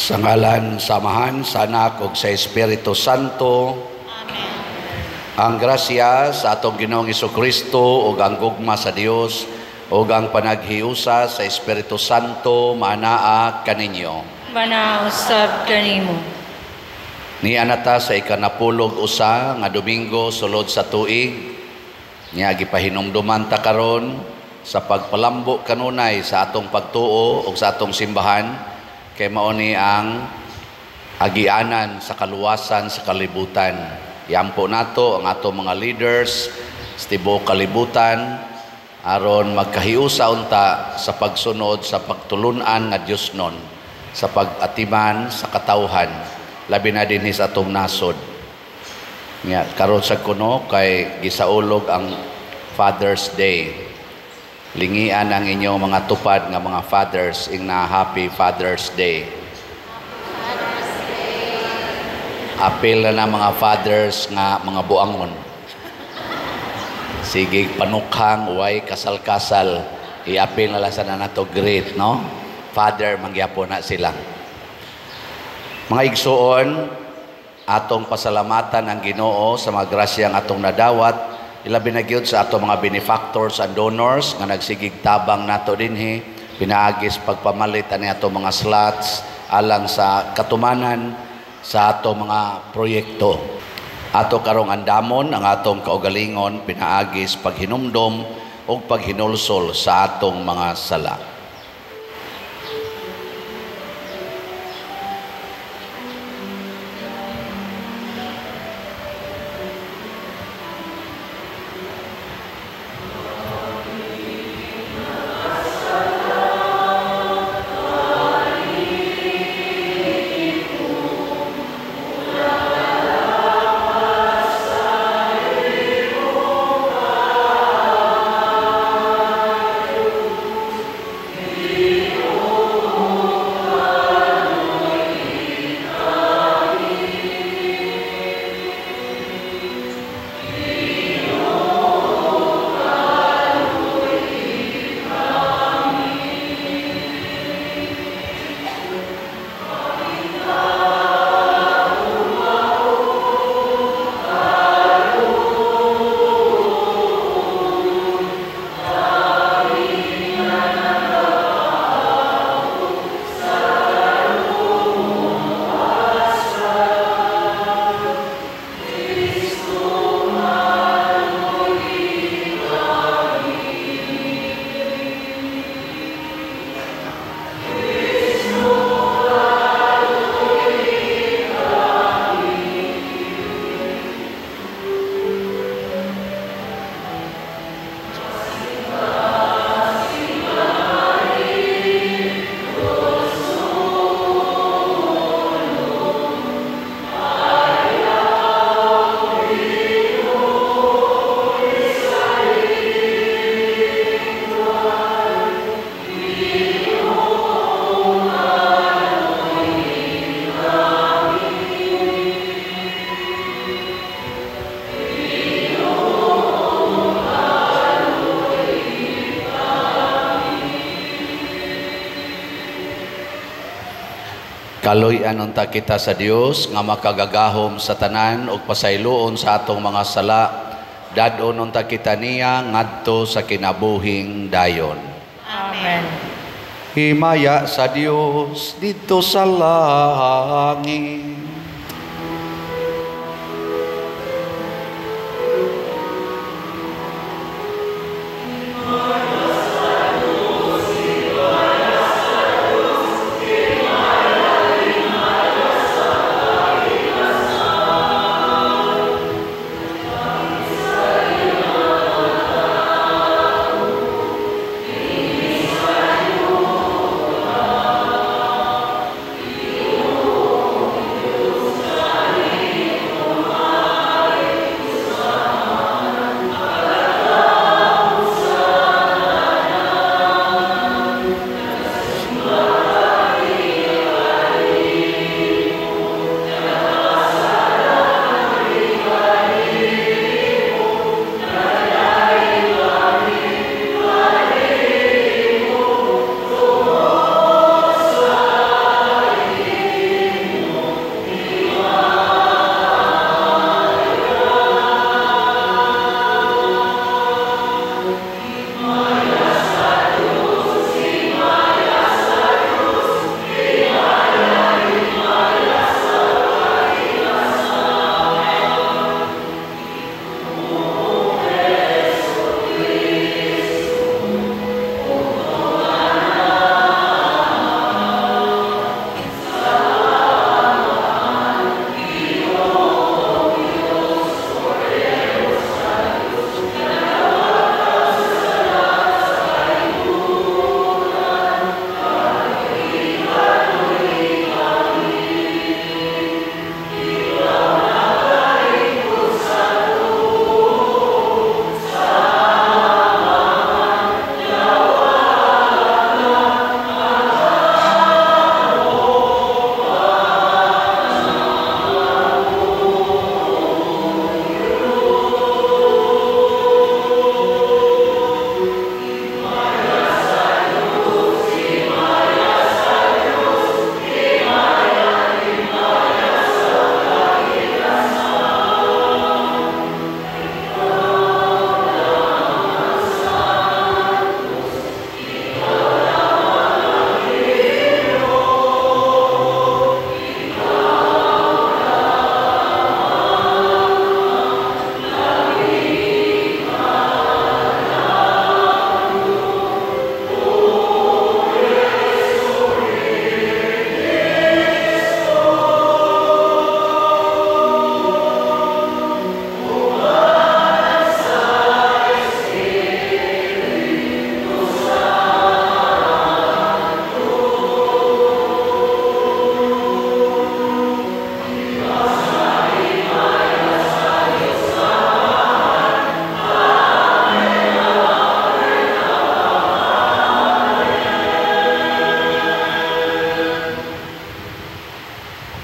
Sa ngalan sa Amahan, sa Anak ug sa Espiritu Santo. Amen. Ang grasya sa atong Ginoong Hesukristo ug ang gugma sa Dios ug ang panaghiusa sa Espiritu Santo maanaa kaninyo. Manausab kanimo. Niya nata sa 91 nga Domingo sulod sa tuig, niya gipahinumduman ta karon sa pagpalambo kanunay sa atong pagtuo ug sa atong simbahan, kay mao ni ang agianan sa kaluwasan sa kalibutan. Iampo nato ang atong mga leaders sa tibuok kalibutan aron magkahiusa unta sa pagsunod sa pagtulun-an nga Dios nun sa pag-atiman sa katawhan, labi na dinhi sa atong nasod. Nya karon sa kuno kay gisaulog ang Father's Day. Lingian ang inyong mga tupad nga mga fathers ing na Happy Father's Day. Father's Day. Apil na mga fathers nga mga buangon. Sige panukhang way kasal-kasal, iapil na lang sa nato great, no? Father mangyapon na sila. Mga igsuon, atong pasalamatan ang Ginoo sa mga grasya nga atong nadawat, ilabi na gyud sa atong mga benefactors and donors nga nagsigig tabang nato dinhi, pinaagis pagpamalit ani atong mga slots alang sa katumanan sa atong mga proyekto. Ato karong andamon ang atong kaugalingon pinaagis paghinumdom ug paghinulsol sa atong mga sala. Kaloy-an unta kita sa Dios nga makagagahom sa tanan ug pasayloon sa atong mga sala. Dad-on unta kita niya ngadto sa kinabuhing dayon. Amen. Himaya sa Dios didto sa langit.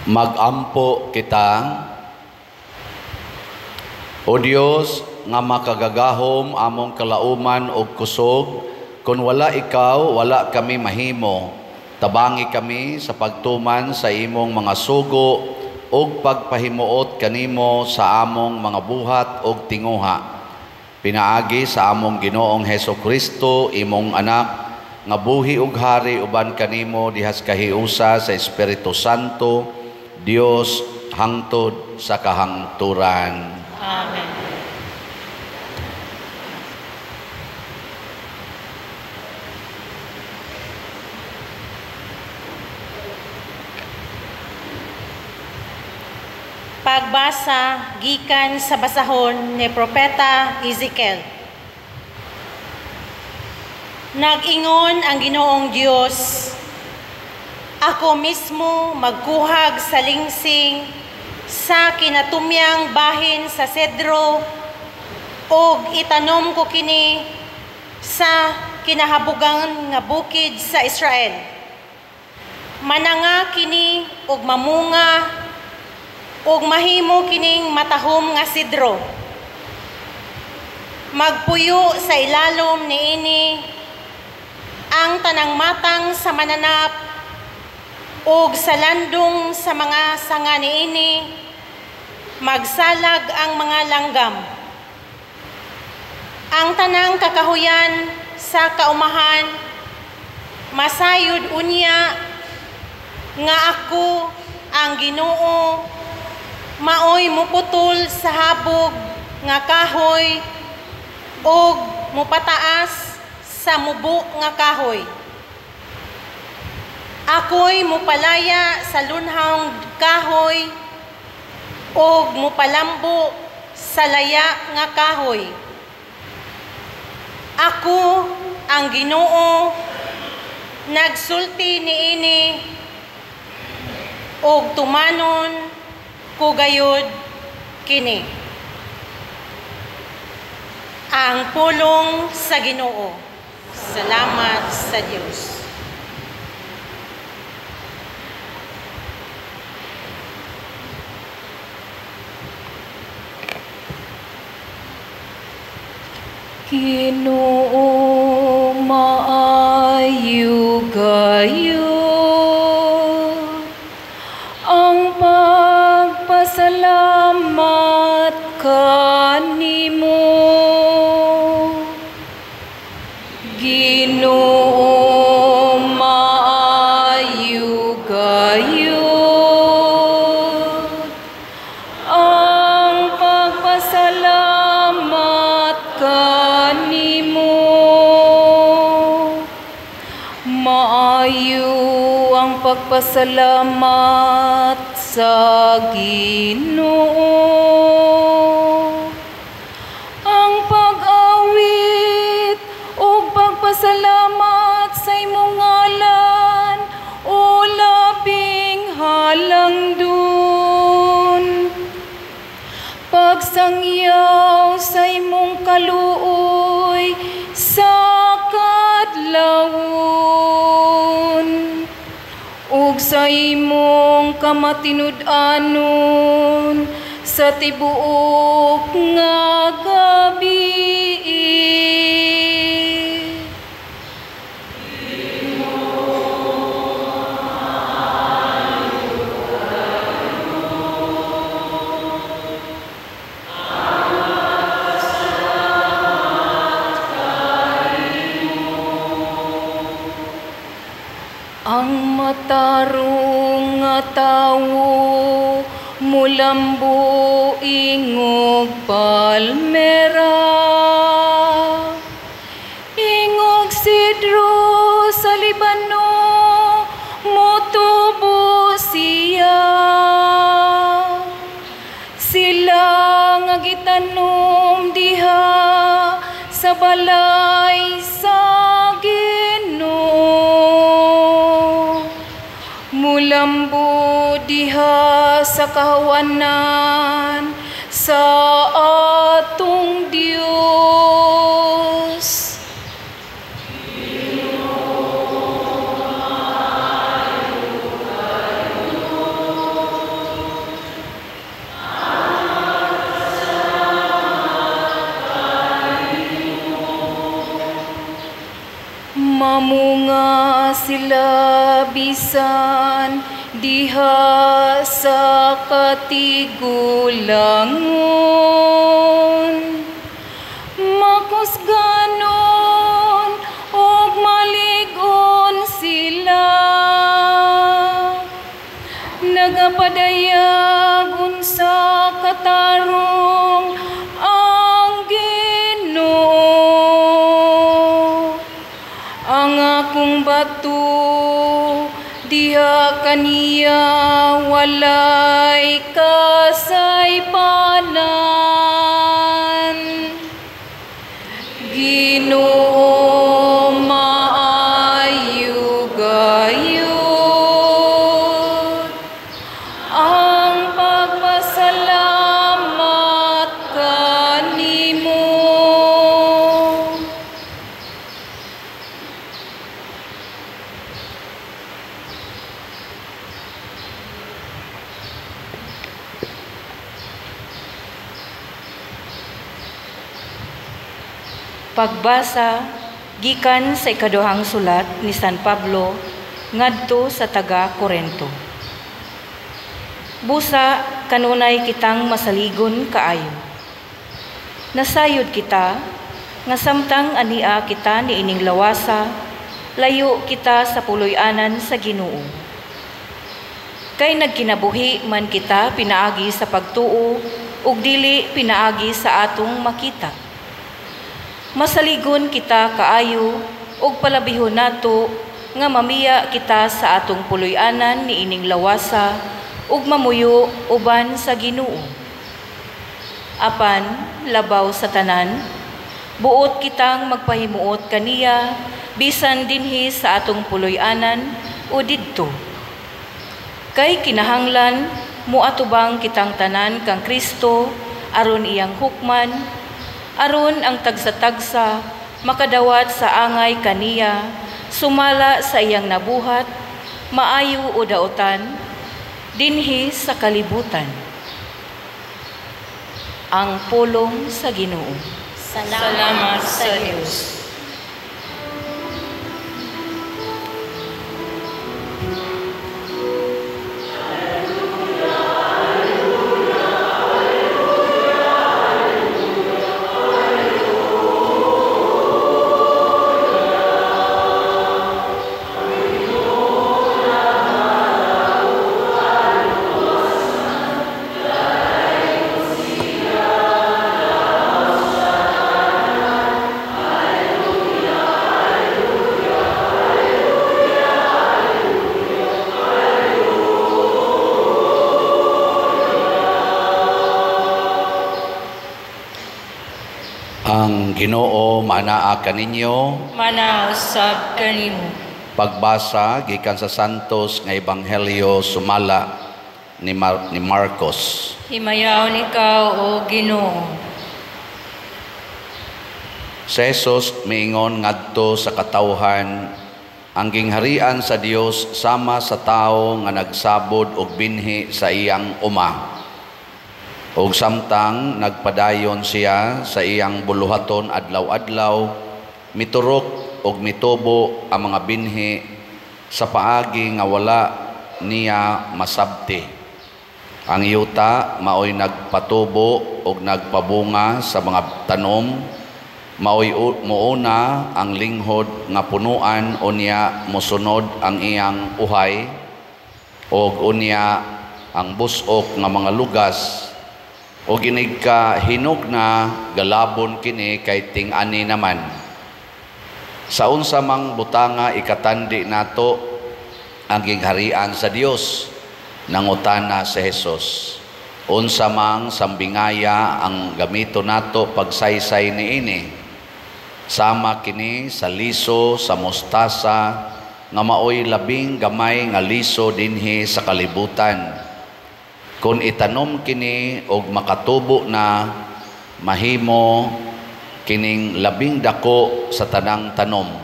Magampo kita. O Dios nga makagagahom, among kalauman og kusog, kun wala ikaw, wala kami mahimo. Tabangi kami sa pagtuman sa imong mga sugo ug pagpahimuot kanimo sa among mga buhat ug tinguha. Pinaagi sa among Ginoong Heso Kristo, imong anak, nga buhi ug hari uban kanimo dihas kahiusa sa Espiritu Santo, Dios hangtod sa kahangturan. Amen. Pagbasa gikan sa basahon ni Propeta Ezekiel. Nag-ingon ang Ginoong Dios, ako mismo magkuhag sa lingsing sa kinatumyang bahin sa sedro ug itanom ko kini sa kinahabugan nga bukid sa Israel. Mananga kini ug mamunga ug mahimo kining matahom nga sidro. Magpuyo sa ilalom niini ang tanang matang sa mananap ug sa landong sa mga sanga niini magsalag ang mga langgam. Ang tanang kakahuyan sa kaumahan masayod unya nga ako ang Ginoo maoy muputol sa habog nga kahoy ug mupataas sa mubo nga kahoy. Ako'y mupalaya sa lunhang kahoy ug mupalambo sa laya nga kahoy. Ako ang Ginoo nagsulti niini ug tumanon ko gayud kini. Ang pulong sa Ginoo. Salamat sa Dios. Ginoo, maayo kayo. Ang pagpasalamat kanimo. Ginoo, maayo kayo. Ang pagpasalamat kanimo. Maayo ang pagpasalamat sa Ginoo. Ang pag-awit ug pagpasalamat sa imong ngalan, o labing halangdon. Pagsangyaw sa imong kaluoy sa kadlawon, ug sa imong kamatinud-anon sa tibuok nga gabi. Ang matarong nga tawo mulambo ingog palmera, ingog sidro sa Libano motubo siya. Sila nga gitanom diha sa balay sa Ginoo, mulambo diha sa kahawanan sa atong Dios. Mamunga sila bisan diha sa katigulangon. Makusganon og malig-on sila, nagapadayag unsa katarong ang Ginoo. Ang akong bato diha kaniya walay kasaypanan. Ginoo, maayo gayud ang pagpasalamat kanimo. Pagbasa gikan sa ikaduhang sulat ni San Pablo ngadto sa taga Korento. Busa kanunay kitang masaligon kaayo. Nasayod kita nga samtang ania kita niining lawasa, layo kita sa puloy-anan sa Ginoo. Kay nagkinabuhi man kita pinaagi sa pagtuo ug dili pinaagi sa atong makita. Masaligon kita kaayo ug palabihon nato nga mamiya kita sa atong puloy-anan niining lawasa ug mamuyo uban sa Ginoo. Apan labaw sa tanan, buot kitang magpahimuot kaniya bisan dinhi sa atong puloy-anan o didto. Kay kinahanglan moatubang kitang tanan kang Kristo aron iyang hukman, aron ang tagsa-tagsa makadawat sa angay kaniya, sumala sa iyang nabuhat, maayo o daotan, dinhi sa kalibutan. Ang pulong sa Ginoo. Salamat sa Dios. Ang Ginoo manaa kaninyo, Manausab kanimo. Pagbasa gikan sa Santos nga Ebanghelyo sumala ni Marcos. Himayaon ikaw, o Ginoo. Si Jesus miingon ngadto sa katawhan, ang gingharian sa Dios sama sa tawo nga nagsabod og binhi sa iyang uma. Og samtang nagpadayon siya sa iyang buluhaton adlaw-adlaw, miturok og mitubo ang mga binhi sa paagi nga wala niya masabti. Ang yuta maoy nagpatubo og nagpabunga sa mga tanom, maoy muuna ang linghod nga punuan, unya mosunod ang iyang uhay, og unya ang busok nga mga lugas. O ginig ka hinog na galabon kini kay ting-ani naman. Sa unsa mang butanga ikatandi nato ang gingharian sa Dios, nangutana si Jesus. Unsa mang sambingaya ang gamito nato pagsaysay niini? Sama kini sa liso sa mustasa nga maoy labing gamay nga liso dinhi sa kalibutan. Kung itanom kini og makatubo na, mahimo kining labing dako sa tanang tanom.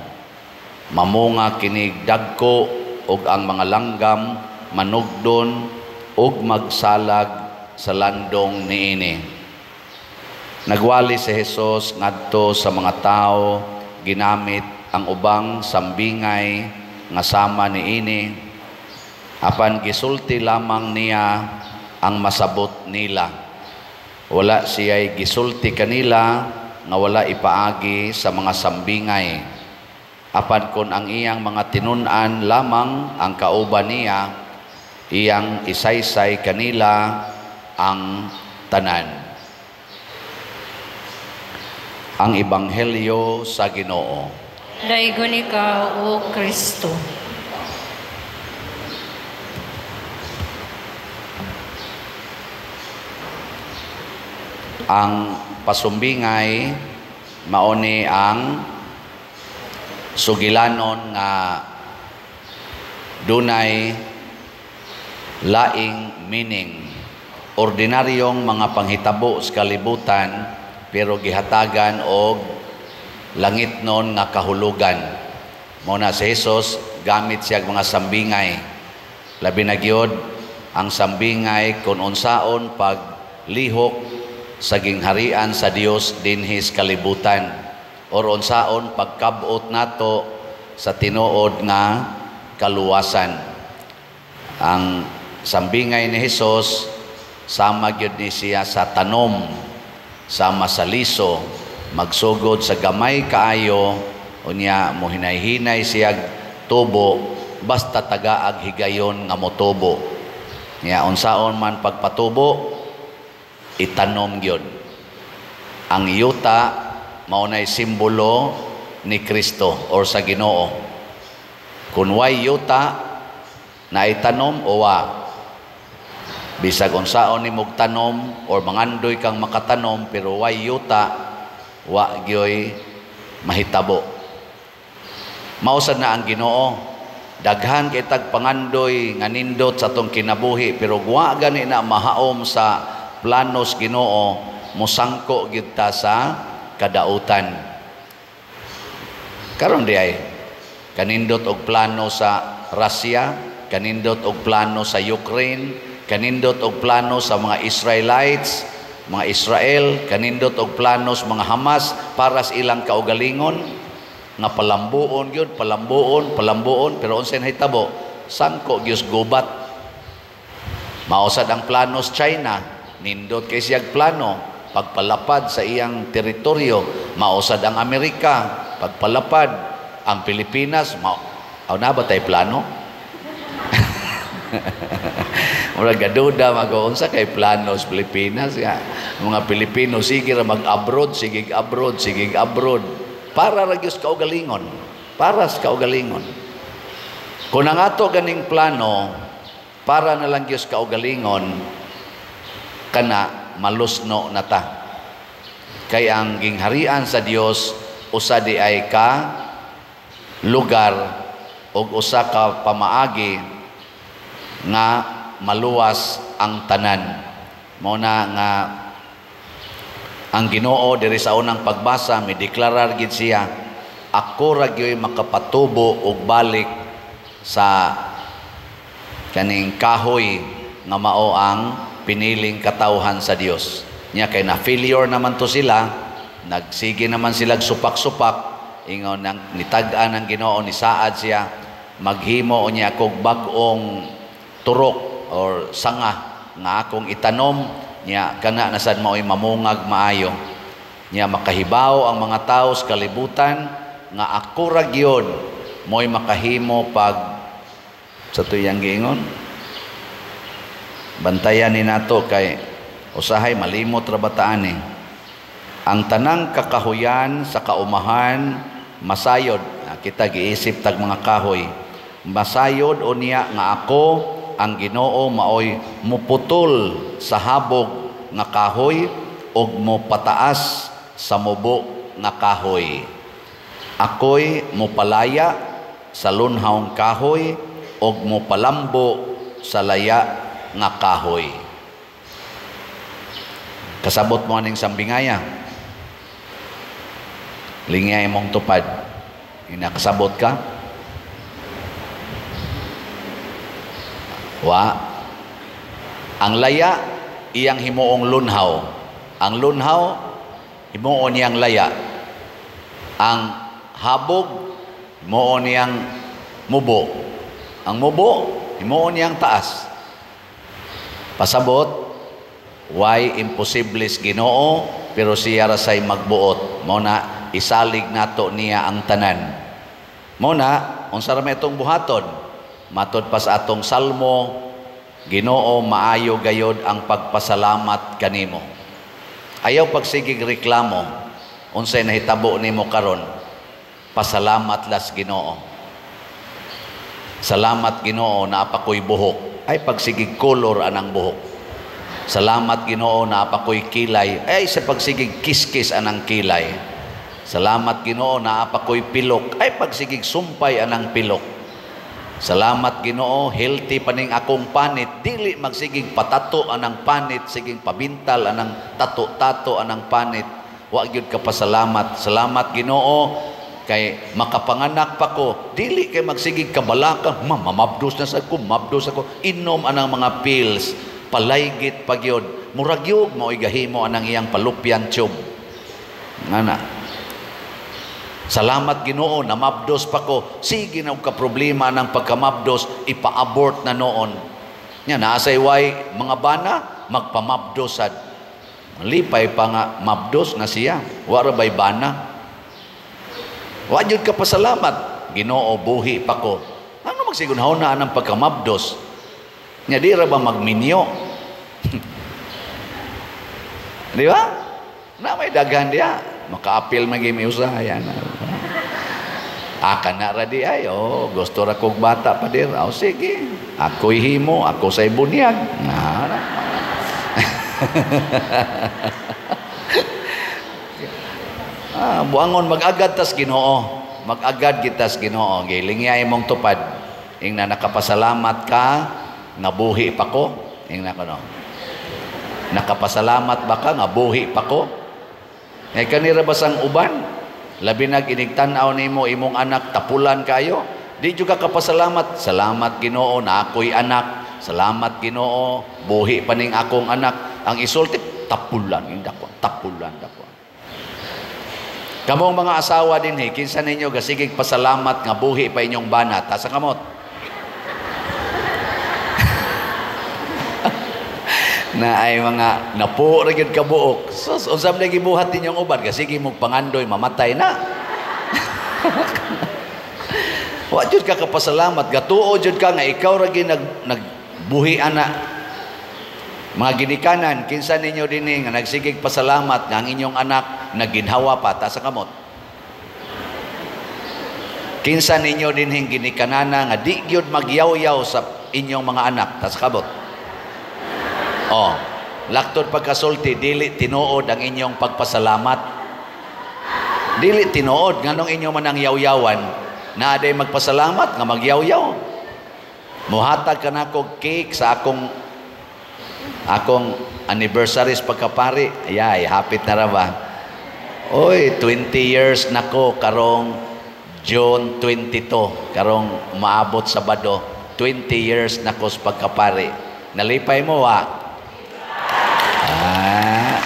Mamunga kini dagko og ang mga langgam manugdon og magsalag sa landong niini. Nagwali si Jesus ngadto sa mga tao ginamit ang ubang sambingay nga sama niini, apan gisulti lamang niya ang masabot nila. Wala siya'y gisulti kanila nga wala ipaagi sa mga sambingay. Apan kon ang iyang mga tinun-an lamang ang kauban niya, iyang isaysay kanila ang tanan. Ang Ebanghelyo sa Ginoo. Daygon ikaw, O Kristo. Ang pasumbingay mauni ang sugilanon nga dunay laing meaning. Ordinaryong mga panghitabo sa kalibutan pero gihatagan og langitnon nga kahulugan. Mao na si Jesus gamit siya mga sambingay. Labi na gyud ang sambingay kun unsaon paglihok sa gingharian sa Dios dinhi sa kalibutan, or unsaon pagkabot nato sa tinuod nga kaluwasan. Ang sambingay ni Hesus sama gyud ni siya sa tanom, sama sa liso, magsugod sa gamay kaayo, unya mohinay-hinay siya tubo, basta tagaag higayon nga motubo. Nya unsaon man pagpatubo, itanom gyud. Ang yuta mao nay simbolo ni Kristo or sa Ginoo. Kun way yuta na itanom o wa, bisag unsaon nimog tanom or mangandoy kang makatanom pero way yuta, wa gyoy mahitabo. Mao sad na ang Ginoo. Daghan kay tag pangandoy nga nindot sa atong kinabuhi pero wa gani na mahaom sa planos Ginoo, mosangko gyud ta sa kadautan. Karon di ay kanindot og plano sa Russia, kanindot og plano sa Ukraine, kanindot og plano sa mga Israelites, mga Israel, kanindot og plano sa mga Hamas para sa ilang kaugalingon nga palambuon gyud, palambuon, palambuon, pero unsay nahitabo? Sangko gyud gubat. Mao sad ang plano sa China, nindot kay siyag plano pagpalapad sa iyang teritoryo. Mao sad ang Amerika pagpalapad ang Pilipinas. Mao na ba tay plano? Murag gaduda mag-unsa kay plano sa Pilipinas ya. Mga Pilipino sige ra mag-abroad, sige abroad, sige abroad. Para ra gyud kaugalingon. Para sa kaugalingon. Kung ang ato ganing plano para na lang gyud kaugalingon, kana malusno na ta. Kay ang gingharian sa Dios usa di ay ka lugar og usa ka pamaagi nga maluwas ang tanan. Mao na nga ang Ginoo diri sa unang pagbasa mideklarar gid siya, ako ra gyoy makapatubo og balik sa kaning kahoy nga mao ang piniling katawhan sa Dios. Nya kay na failure naman to sila, nagsige naman sila supak-supak, ingon nang nitag-an ang Ginoo, nisaad siya maghimo unya kog bag-ong turok or sanga nga akong itanom, nya kana na sad maoy mamungag maayo. Nya makahibaw ang mga tawo sa kalibutan nga ako ra gyud mo'y makahimo pag sa tuyang giingon. Bantayan ni nato kay usahay malimot ra bataan eh. Ang tanang kakahuyan sa kaumahan masayod. Kita giisip tag mga kahoy. Masayod unya nga ako ang Ginoo maoy muputol sa habog nga kahoy ug mopataas sa mubo nga kahoy. Ako'y mopalaya sa lunhawng kahoy ug mopalambo sa laya nga kahoy. Kasabot mo aning sambingaya. Lingay mong tupad. Inakasabot ka? Wa. Ang laya iyang himuong lunhaw. Ang lunhaw himuon niyang laya. Ang habog Himuon niyang mubo. Ang mubo, himuon niyang taas. Pasabot, why imposibles Ginoo, pero siya ra say magbuot. Mao na isalig nato niya ang tanan. Mao na unsa ra may itong buhaton? Matod pa sa atong salmo, Ginoo, maayo gayod ang pagpasalamat kanimo. Ayaw pagsigig reklamo unsay nahitabo nimo karon. Pasalamat las Ginoo. Salamat Ginoo, naa pa ko'y buhok. Ay pagsigig color anang buhok. Salamat Ginoo, naa pa ko'y kilay. Ay sa pagsigig kiskis anang kilay. Salamat Ginoo, naa pa ko'y pilok. Ay pagsigig sumpay anang pilok. Salamat Ginoo, healthy paning akong panit. Dili magsigig patato anang panit, sigig pabintal anang tato-tato anang panit. Wa gyud ka pasalamat. Salamat Ginoo kay makapanganak pa ko. Dili kay magsigig kabalaka, mamabdos na sad ko, mabdos ako. Inom anang mga pills, palaygit pa gyud. Murag gyud mao'y gahimo anang iyang fallopian tube. Ngana. Salamat Ginoo, namabdos pa ko. Sige na og ka problema ng pagkamabdos, ipa-abort na noon. Nya naa say way mga bana magpamabdos sad. Lipay pa nga mabdos na siya. Wa ra bay bana. Wa jud ka pasalamat. Ginoo, buhi pa ko. Ano magsigon na ang pagkamabdos? Nya di ra ba magminyo? Di ba? Na may daghan diya. Makaapil maging may usahayan. Aka na ra di ay, oh, gusto ra kog bata pa dir. Oh, sige. Ako'y himo, ako say bunyag. Na. Buangon mag-agad tas Ginoo. Mag-agad gitas Ginoo. Gilingya imong tupad. Ingna nakapasalamat ka, nabuhi pa ko. Ingna ko no. Nakapasalamat ba ka, nga buhi pa ko? Ngay kanira basang uban, labi nag inigtan-aw nimo imong anak tapulan kayo, di jud ka kapasalamat. Salamat Ginoo na ako'y anak. Salamat Ginoo, buhi pa ning akong anak. Ang isulti tapulan ing dako, tapulan dako. Kamong mga asawa dinhi, kinsa ninyo gasigig pasalamat nga buhi pa inyong banat? Asa kamot? Na ay mga napuo ra gyud ka buok. Sus, unsa man gibuhat ninyong uban? Kasi mong pangandoy mamatay na. Wa jud ka kapasalamat, gatuo jud ka nga ikaw ra gyud nagbuhi ana. Mga ginikanan, kinsa ninyo dinhi nga nagsigig pasalamat nga ang inyong anak nagginhawa pa? Ta sa kamot. Kinsa ninyo dinhi ginikanana nga di gyud magyawyaw sa inyong mga anak? Ta sa kamot. Oh, laktod pagkasulti, dili tinuod ang inyong pagpasalamat. Dili tinuod nganong inyo man ang yawyawan, na aday magpasalamat nga magyawyaw. Muhatag ka na kog cake sa akong anniversary sa pagkapari. Ayay, hapit na ra ba? Oy, 20 years na ko karong June 22, karong maabot Sabado, 20 years na ko sa pagkapari. Nalipay mo wa? Ah.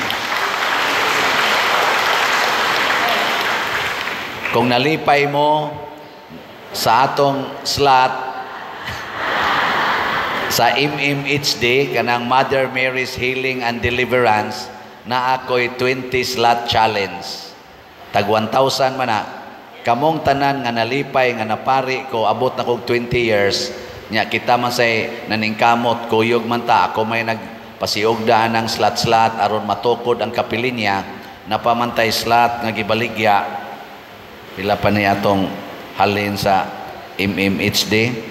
Kung nalipay mo sa atong slot sa MMHD, kanang Mother Mary's Healing and Deliverance, na ako'y 20 slot challenge. Tag 1,000 man na. Kamong tanan nga nalipay nga napari ko, abot na kog 20 years, nya kita man say naningkamot, kuyog man ta, ako may nagpasiugdaan ng slot-slot aron matukod ang kapilinya, napamantay slot nga gibaligya. Pila pa ni atong halin sa MMHD?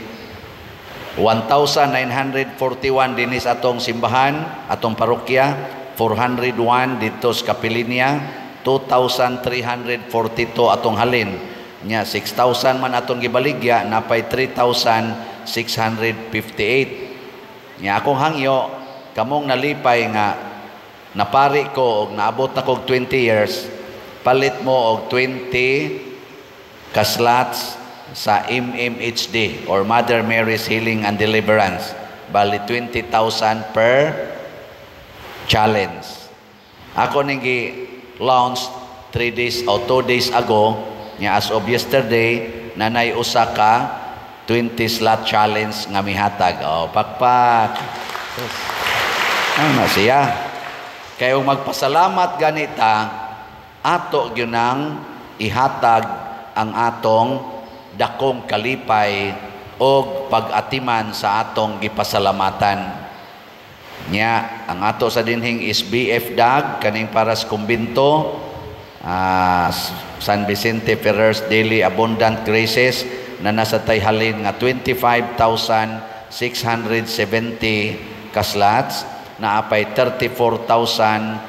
1,941 dinis atong simbahan, atong parokya, 401 dito sa kapilinya, 2,342 atong halin. Nya 6,000 man atong gibaligya, napay 3,658. Nya akong hangyo, kamong nalipay nga napari ko og naabot na kog 20 years, palit mo og 20 kaslots sa MMHD or Mother Mary's Healing and Deliverance. Bali 20,000 per challenge. Ako ning gi-launch 3 days o 2 days ago, nya as of yesterday, Nanay usa ka 20 slot challenge nga mihatag. Oh, pakpak. Ano na siya? Kay ug magpasalamat ganita, ato gyud nang ihatag ang atong dakong kalipay og pag-atiman sa atong gipasalamatan. Nya, ang ato sa dinhing is BF Dag, kaning para sa kumbinto, San Vicente Ferrer's Daily Abundant Graces, na nasa tay halin nga 25,670 ka slots, na apay 34,330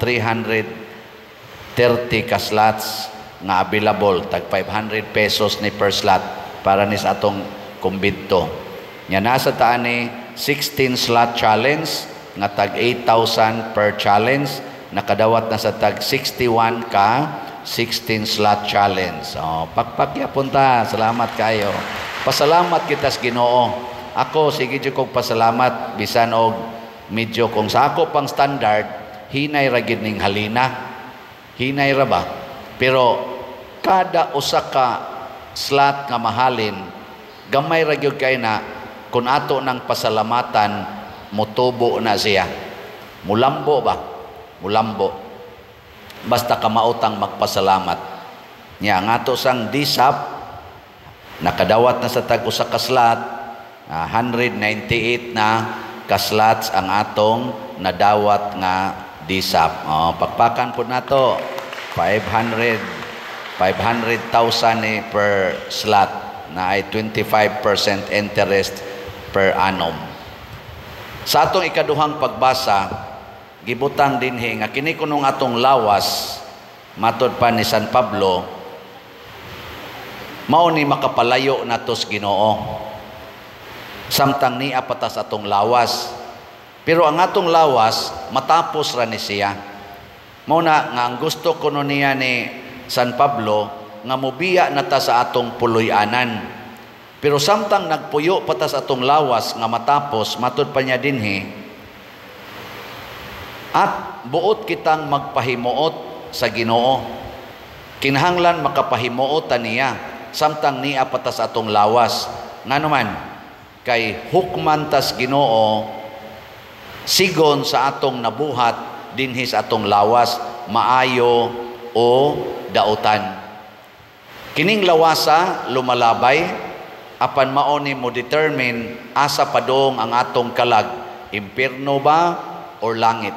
ka slots nga available, tag 500 pesos ni per slot para ni sa atong kumbinto. Nya nasa taan ni 16 slot challenge nga tag 8,000 per challenge, nakadawat na sa tag 61 ka 16 slot challenge. Oh, pakpak ya punta. Salamat kayo. Pasalamat kita sa Ginoo. Ako sige jud kog pasalamat bisan og medyo kung sa ako pang standard hinay ra gid ning halina. Hinay ra ba? Pero kada usa ka slot nga mahalin, gamay ra gyud kay na kung ato nang pasalamatan, motubo na siya. Mulambo ba? Mulambo. Basta kamaotang magpasalamat. Nya ang ato sang DSAP nakadawat na sa tag usa ka slot, 198 na ka slots ang atong nadawat nga DSAP. Oh, pakpakan pud nato. 500,000 ni per slot na ay 25% interest per annum. Sa atong ikaduhang pagbasa, gibutang dinhi nga kini kunong atong lawas, matod pa ni San Pablo, mao ni makapalayo nato sa Ginoo samtang niya patas atong lawas. Pero ang atong lawas matapos ra ni siya. Mao na nga ang gusto kuno niya ni San Pablo nga mobiya na ta sa atong puloy-anan. Pero samtang nagpuyo pa ta sa atong lawas nga matapos, matud pa niya dinhi, at buot kitang magpahimuot sa Ginoo. Kinahanglan makapahimuot ta niya samtang niya pa ta sa atong lawas. Ngano man, kay hukman tas Ginoo sigon sa atong nabuhat dinhi sa atong lawas, maayo o dautan. Kining lawasa lumalabay, apan mao ni mo determine asa padong ang atong kalag, impierno ba or langit.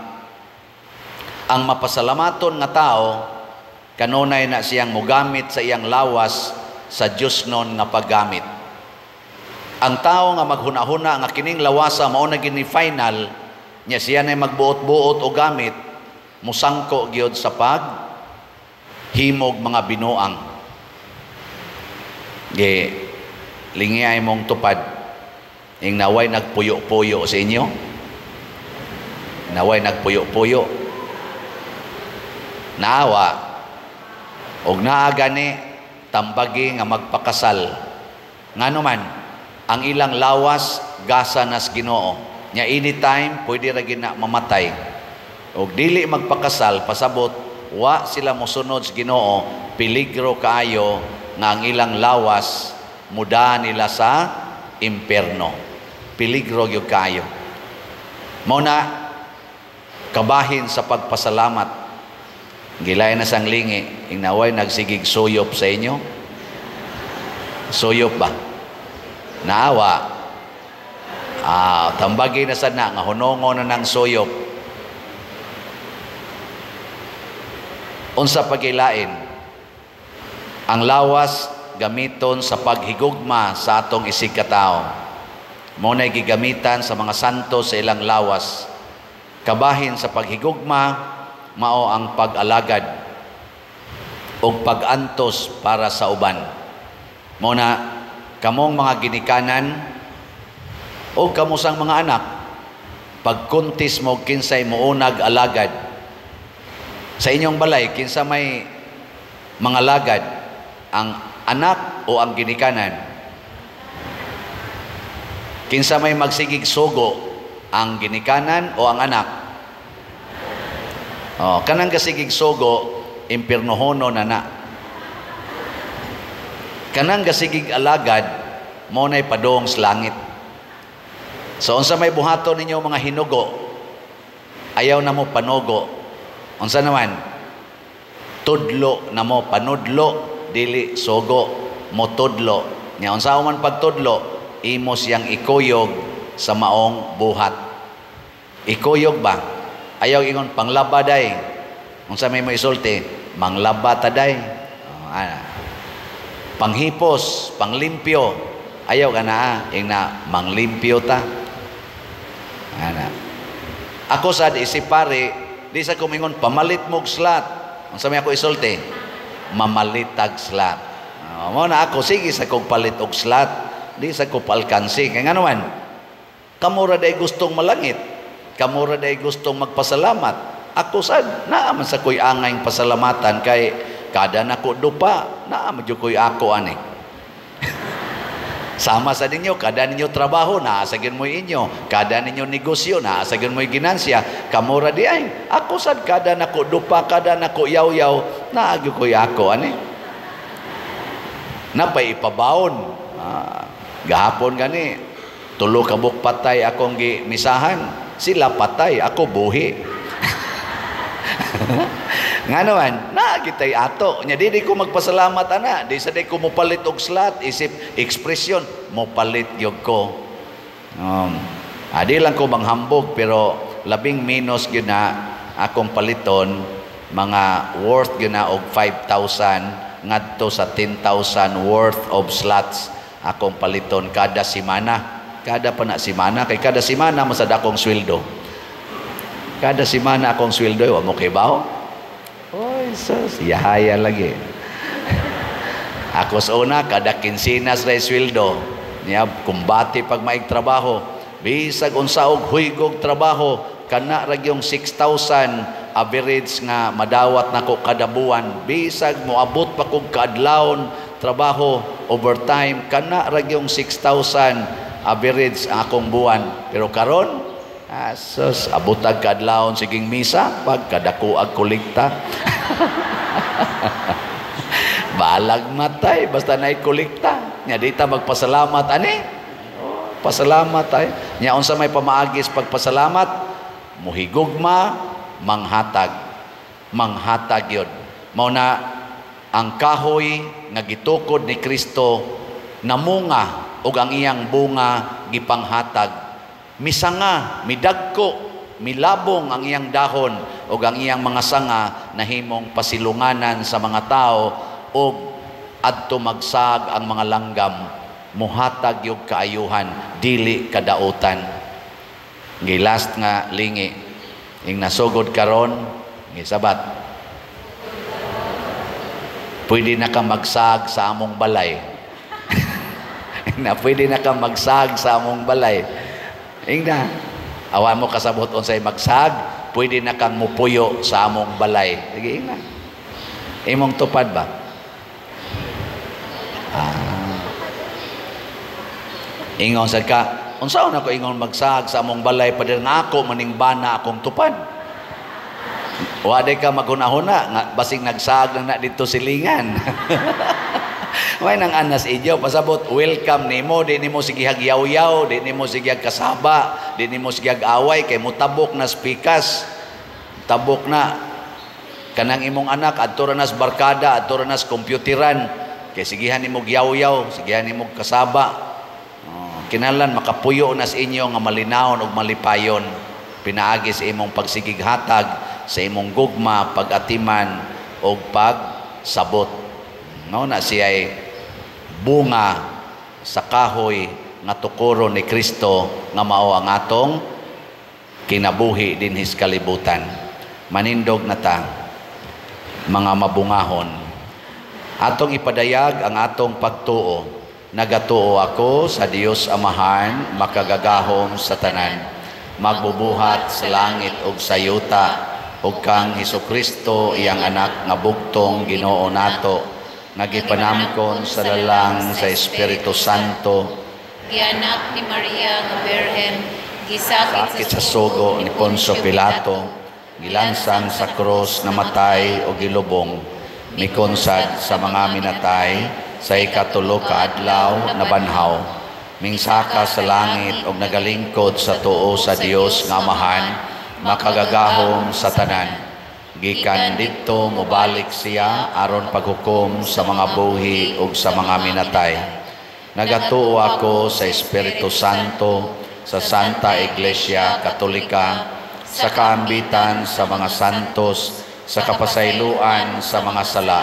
Ang mapasalamaton nga tao kanunay na siyang mogamit sa iyang lawas sa Dios non nga paggamit. Ang tao nga maghuna-huna nga kining lawasa mao na gini final nya, siya na magbuot-buot o gamit, musangko gyud sa pag himog mga binuang. Ge lingi ay mong tupad ing naway nagpuyo-puyo sa inyo, naway nagpuyo-puyo, naawa og naa gani, tambagi nga magpakasal. Ngano man, ang ilang lawas gasa nas Ginoo nya, anytime pwede ra gid na mamatay. Og dili magpakasal, pasabot wa sila mosunod sa Ginoo, peligro kaayo nga ang ilang lawas muda nila sa impierno. Peligro gyud kaayo. Mao na kabahin sa pagpasalamat. Gilay na sang lingi ing naway nagsigig suyop sa inyo. Suyop ba? Naawa. Tambagi na sad na nga hunongo na ng suyop. Unsa pagilain? Ang lawas gamiton sa paghigugma sa atong isig katao. Mao nay gigamitan sa mga santo sa ilang lawas. Kabahin sa paghigugma mao ang pag-alagad ug pag-antos para sa uban. Mao na kamong mga ginikanan o kamusang mga anak, pagkuntis mo kinsay muunag alagad sa inyong balay, kinsa may mga lagad, ang anak o ang ginikanan? Kinsa may magsigig sugo, ang ginikanan o ang anak? Oh, kanang kasigig sugo, impirnohono na na. Kanang gasigig alagad mao nay padung sa langit. So unsa may buhaton ninyo mga hinugo? Ayaw na mo panugo. Unsa naman? Tudlo na mo, panudlo, dili sugo, motudlo. Nya unsa man pagtudlo, imo siyang ikuyog sa maong buhat. Ikuyog ba? Ayaw ingon panglaba day. Unsa may mo isulti? Manglaba ta day. Oh, ana. Panghipos, panglimpyo. Ayaw ka na, ing na manglimpyo ta. Ana. Ako sad isip pare, di sa kumingon pamalit mog slat. Unsa may ako isulti? Mamalitag slat. Mo na ako sige sa kog palit og slat, di sa ko palkansi. Kay ngano man? Kamo ra day gustong malangit. Kamo ra day gustong magpasalamat. Ako sad naa man sa koy angay pasalamatan kay kada nako dupa, naa man jud koy ako ani. Sama sa ninyo, kada ninyo trabaho, naa sa gyud mo'y inyo. Kada ninyo negosyo, naa sa gyud mo'y ginansya. Kamo ra di ay. Ako sad kada nako dupa, kada nako yaw-yaw, naa gyud koy ako ani. Napay ipabaon. Gahapon gani, tulo ka buok patay akong gimisahan. Sila patay, ako buhi. Nga naman, naa kitay ato. Nya di ko magpasalamat ana, di sa di ko mopalit og slat, isip ekspresyon, mopalit gyud ko. Di lang ko manghambog pero labing minus gyud na akong paliton mga worth gyud na og 5,000 ngadto sa 10,000 worth of slots akong paliton kada semana. Kada pa na semana kay kada semana masad akong sweldo. Kada semana akong sweldo, wa mo kibaw? Oy, sus, yahaya lagi. Ako sa una, kada kinsinas ra sweldo. Niya, kumbati pag maig trabaho. Bisag unsa og huygog trabaho, kana ra gyung 6,000 average nga madawat nako kada buwan. Bisag moabot pa kog kaadlawon trabaho overtime, kana ra gyung 6,000 average ang akong buwan. Pero karon, asos, abotag kaadlawon siging misa pagkadako ag kolekta. Balag matay basta naay kolekta. Nya di ta magpasalamat ani. Oh, pasalamat ay. Nya unsa may pamaagis pagpasalamat? Muhigugma, manghatag. Manghatag yun. Mao na ang kahoy nga gitukod ni Kristo namunga ug ang iyang bunga gipanghatag. Misanga, midagko, milabong ang iyang dahon ug ang iyang mga sanga nahimong pasilunganan sa mga tao ug adto magsag ang mga langgam, muhatag yung kaayuhan, dili kadautan. Gilast nga lingi ing nasugod karon gisabat, pwede na ka magsag sa among balay. Na pwede na ka magsag sa among balay. Ingna, awan mo kasabot unsay magsag, pwede na kang mupuyo sa among balay. Sige, ingna. Imong tupad ba? Ingon sad ka, unsaon ako ingon magsag sa among balay pader nga ako maning bana akong tupad. Wa day ka maghuna-huna nga basing nagsag lang na dito silingan. May nang anas inyo pasabot welcome nimo, di nimo sigihag yaw-yaw, di nimo sigihag kasaba, di nimo sigihag away kay mutabok na spikas. Tabok na kanang imong anak adto ra nas barkada, adto ra nas kompyuteran kay sigihan nimo yaw-yaw, sigihan nimo kasaba. Kinahanglan makapuyo nas inyo nga malinawon ug malipayon pinaagi sa imong pagsigighatag, sa imong gugma, pag-atiman ug pagsabot. No na siya'y bunga sa kahoy nga tukuro ni Kristo nga mao ang atong kinabuhi dinhi sa kalibutan. Manindog na ta mga mabungahon. Atong ipadayag ang atong pagtuo. Nagatuo ako sa Dios Amahan, makagagahom sa tanan, magbubuhat sa langit ug sa yuta, ug kang Hesukristo iyang anak nga bugtong Ginoo nato, nga gipanamkon sa lalang sa Espiritu Santo, gianak ni Maria nga Birhen, gisakit sakit sa sugo ni Poncio Pilato, gilansang sa krus, namatay o gilubong, mikonsad sa mga minatay, Sa ikatulo ka adlaw nabanhaw, mingsaka sa langit ug nagalingkod sa tuo sa Dios nga Amahan, makagagahom sa tanan. Gikan didto mobalik siya aron paghukom sa mga buhi ug sa mga minatay. Nagatuo ako sa Espiritu Santo, sa Santa Iglesia Katolika, sa kaambitan sa mga santos, sa kapasayloan sa mga sala,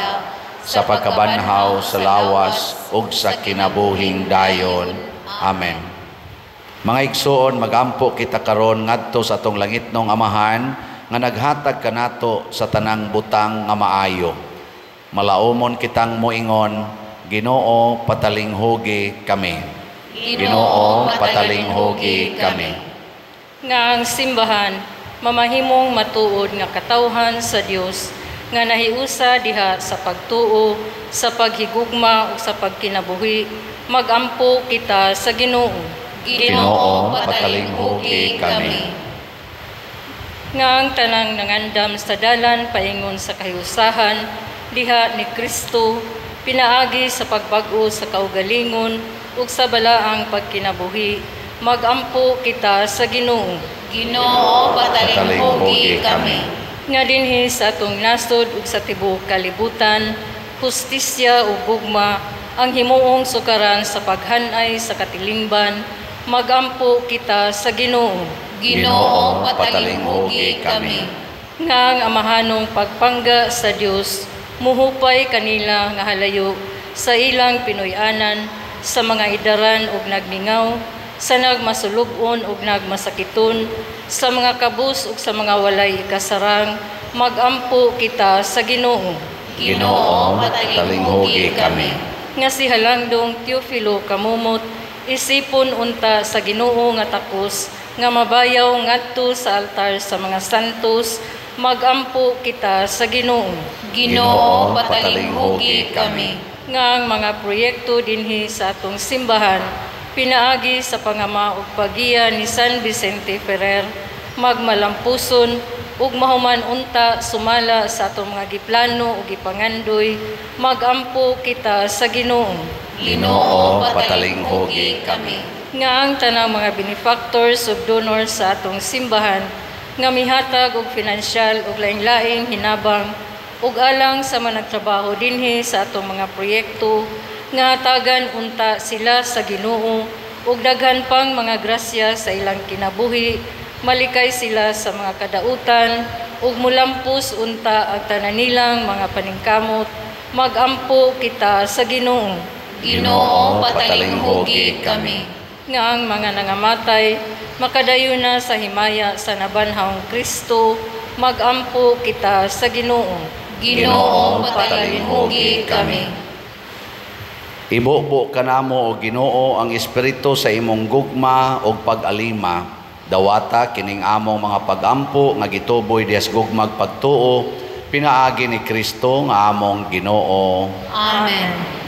sa pagkabanhaw sa lawas ug sa kinabuhing dayon. Amen. Mga igsoon, magampo kita karon ngadto sa atong langitnong Amahan nga naghatag kanato sa tanang butang nga maayo. Malaumon kitang moingon, Ginoo, patalinghugi kami. Ginoo, patalinghugi kami. Nga ang simbahan mamahimong matuod nga katawhan sa Dios nga nahiusa diha sa pagtuo, sa paghigugma ug sa pagkinabuhi, magampo kita sa Ginoo. Ginoo, patalinghugi kami. Nga ang tanang nangandam sa dalan paingon sa kahiusahan diha ni Kristo, pinaagi sa pagbag-o sa kaugalingon ug sa balaang pagkinabuhi, magampo kita sa Ginoo. Ginoo, patalinghugi kami. Nga dinhi sa atong nasod ug sa tibuok kalibutan, hustisya ug gugma ang himuong sukaran sa paghanay sa katilingban, magampo kita sa Ginoo. Ginoo, patalinghugi kami. Nga ang amahanong pagpangga sa Dios muhupay kanila nga halayo sa ilang Pinoy-anan, sa mga idaran ug nagmingaw, sa nagmasulub-on ug nagmasakiton, sa mga kabus ug sa mga walay ikasarang, magampo kita sa Ginoo. Ginoo, patalinghugi kami. Nga si Halangdong Teofilo Camomot, isipon unta sa Ginoo nga takos, nga mabayaw ngadto sa altar sa mga santos, magampo kita sa Ginoo. Ginoo, patalinghugi kami. Nga ang mga proyekto dinhi sa atong simbahan, pinaagi sa pangama ug paggiya ni San Vicente Ferrer, magmalampuson ug mahuman unta sumala sa atong mga giplano ug gipangandoy, magampo kita sa Ginoo. Ginoo, patalinghugi kami. Nga ang tanang mga benefactors ug donors sa atong simbahan nga mihatag og finansyal ug laing-laing hinabang ug alang sa mga nagtrabaho dinhi sa atong mga proyekto, nga hatagan unta sila sa Ginoo ug daghan pang mga grasya sa ilang kinabuhi, malikay sila sa mga kadautan ug mulampos unta ang tanan nilang mga paningkamot, magampo kita sa Ginoo. Ginoo, patalinghugi kami. Nga ang mga nangamatay makadayon na sa himaya sa nabanhawng Kristo, magampo kita sa Ginoo. Ginoo, patalinghugi kami. Ibubo kanamo o Ginoo ang espiritu sa imong gugma og pag-alima. Dawata kining among mga pagampo nga gituboy dias gugmag pagtuo, pinaagi ni Kristo nga among Ginoo. Amen.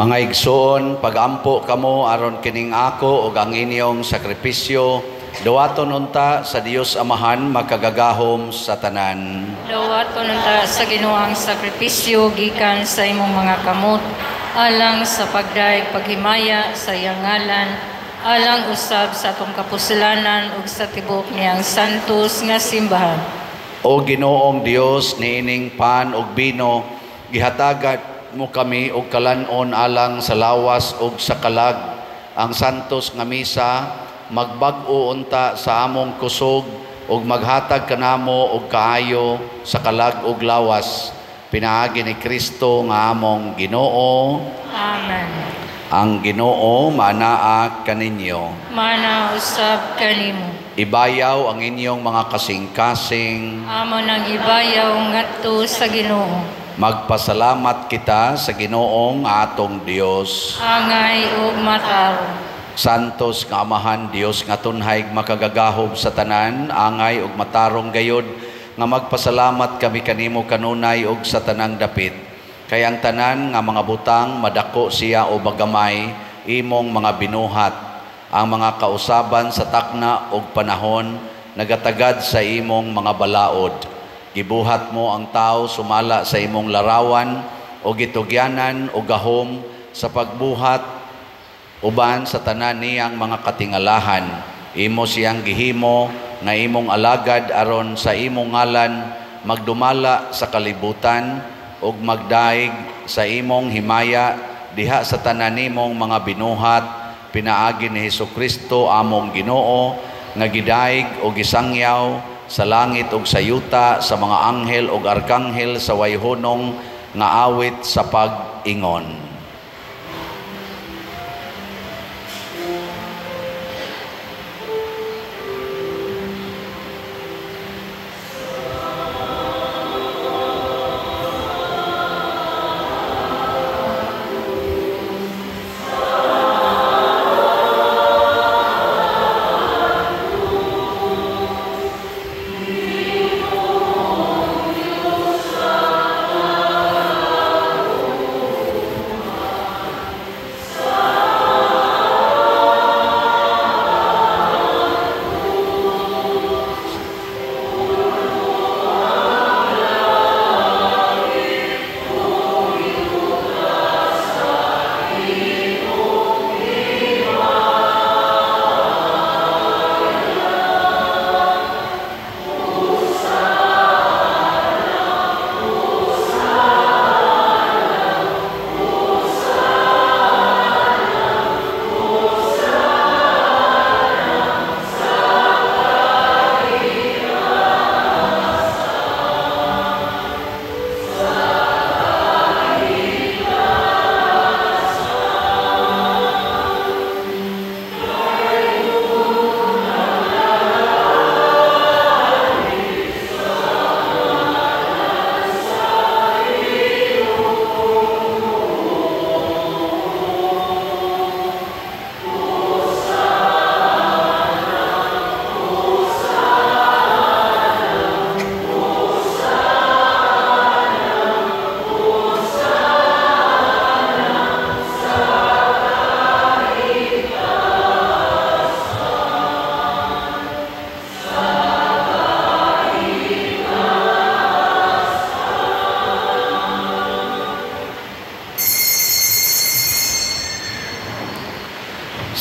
Mga igsoon, pagampo kamo aron kining ako ug ang inyong sakripisyo duwaton unta sa Dios Amahan makagagahom sa tanan. Duwaton unta sa Ginoo ang sakripisyo gikan sa imong mga kamot alang sa pagdayeg paghimaya sa iyang ngalan, alang usab sa atong kapuslanan ug sa tibuok niyang santos nga simbahan. O Ginoong Dios, niining pan ug bino gihatagan mo kami og kalan-on alang sa lawas ug sa kalag. Ang santos nga misa magbag-o unta sa among kusog ug maghatag kanamo og kaayo sa kalag ug lawas, pinaagi ni Kristo nga among Ginoo. Amen. Ang Ginoo manaa kaninyo. Mana usab kanimo. Ibayaw ang inyong mga kasing-kasing. Amo nang ibayaw ngadto sa Ginoo. Magpasalamat kita sa Ginoong atong Dios. Angay ug matarong. Santos nga Amahan, Dios nga tunhay makagagahom sa tanan, angay ug matarong gayod nga magpasalamat kami kanimo kanunay ug sa tanang dapit. Kay ang tanan nga mga butang madako siya o magamay imong mga binuhat. Ang mga kausaban sa takna ug panahon nagatagad sa imong mga balaod. Gibuhat mo ang tao sumala sa imong larawan o gitugyanan o gahom sa pagbuhat uban sa tanan niyang mga katingalahan. Imo siyang gihimo nga imong alagad aron sa imong ngalan magdumala sa kalibutan ug magdaig sa imong himaya diha sa tanan nimong mga binuhat, pinaagi ni Hesukristo among Ginoo nga gidaig o gisangyaw sa langit ug sa yuta, sa mga anghel ug arkanghel sa wayhunong nga awit sa pag-ingon.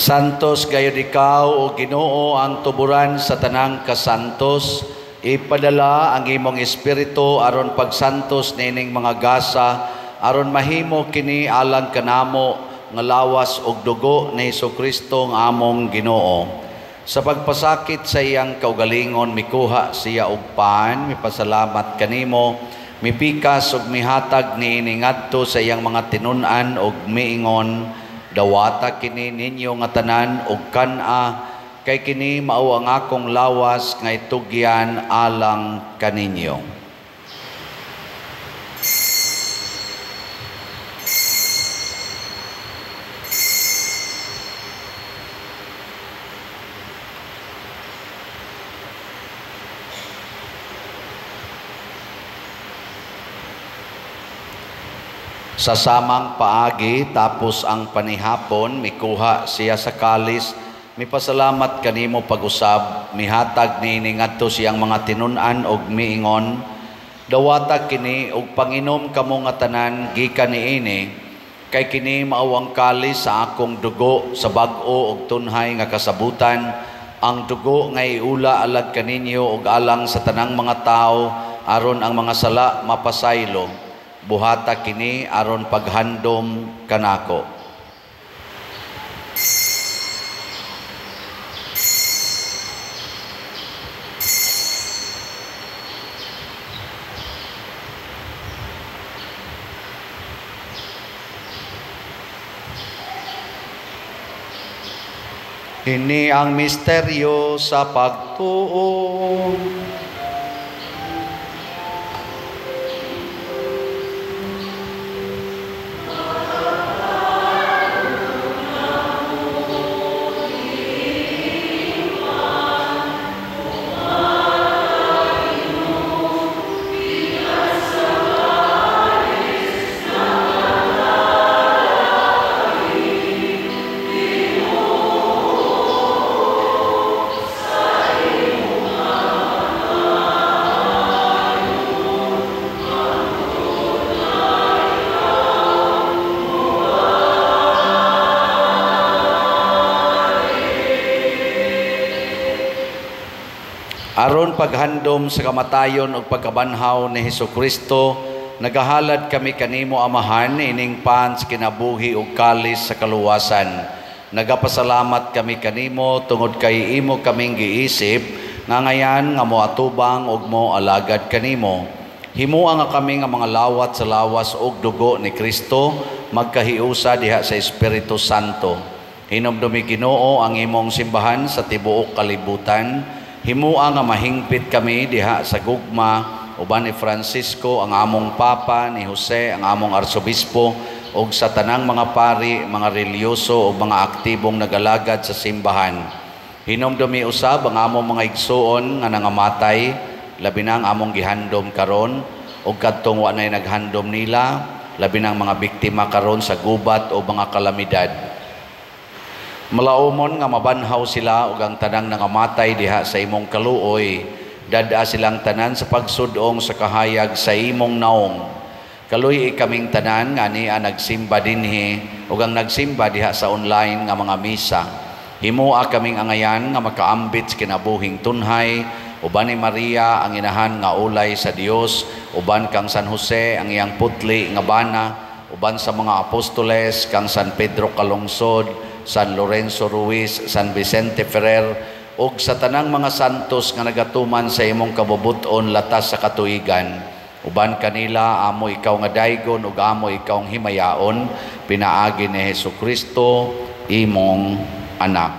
Santos gayud ikaw, o Ginoo, ang tuburan sa tanang kasantos. Ipadala ang imong espiritu aron pagsantos nining mga gasa, aron mahimo kini alang kanamo nga lawas ug dugo ni Hesukristo nga among Ginoo. Sa pagpasakit sa iyang kaugalingon, mikuha siya og pan, mipasalamat kanimo, mipikas ug mihatag niini ngadto sa iyang mga tinun-an ug miingon, dawata kini ninyo nga tanan og kan-a, kay kini mao ang akong lawas nga itugyan alang kaninyo. Sa samang paagi, tapos ang panihapon, mikuha siya sa kalis, mipasalamat kanimo pag-usab, mihatag niini ngadto siyang mga tinun-an og miingon, dawata kini og panginom kamo nga tanan gikan niini, kay kini mao ang kalis sa akong dugo sa bag-o og tunhay nga kasabutan, ang dugo nga iula alag kaninyo og alang sa tanang mga tawo aron ang mga sala mapasaylo. Buhata kini aron paghandom kanako. Ini ang misteryo sa pagtuo. Aron paghandom sa kamatayon ug pagkabanhaw ni Hesukristo, nagahalad kami kanimo Amahan ining pan sa kinabuhi ug kalis sa kaluwasan. Nagapasalamat kami kanimo tungod kay imo kaming giisip nga ngayan nga moatubang ug moalagad kanimo. Himoa nga kami nga mga lawat sa lawas ug dugo ni Kristo magkahiusa diha sa Espiritu Santo. Hinumdumi Ginoo ang imong simbahan sa tibuok kalibutan. Himua nga mahingpit kami diha sa gugma uban ni Francisco ang among Papa, ni Jose ang among Arsobispo, ug sa tanang mga pari, mga reliyoso ug mga aktibong nagalagad sa simbahan. Hinumdumi usab ang among mga igsuon nga nangamatay, labi na ang among gihandom karon ug kadtong wa nay naghandom nila, labi na ang mga biktima karon sa gubat o mga kalamidad. Malaumon nga mabanhaw sila ug ang tanang nangamatay diha sa imong kaluoy, dad-a silang tanan sa pagsudong sa kahayag sa imong naong. Kaluy kaming tanan nga ania nagsimba dinhi ug ang nagsimba diha sa online nga mga misa. Himoa kaming angayan nga makaambit sa kinabuhing tunhay, uban ni Maria ang inahan nga ulay sa Dios, uban kang San Jose ang iyang putli nga bana, uban sa mga apostoles kang San Pedro Calungsod, San Lorenzo Ruiz, San Vicente Ferrer, ug sa tanang mga santos nga nagatuman sa imong kabubut-on latas sa katuigan. Uban kanila amo ikaw nga daygon ug amo ikaw ang himayaon, pinaagi ni Hesukristo imong anak.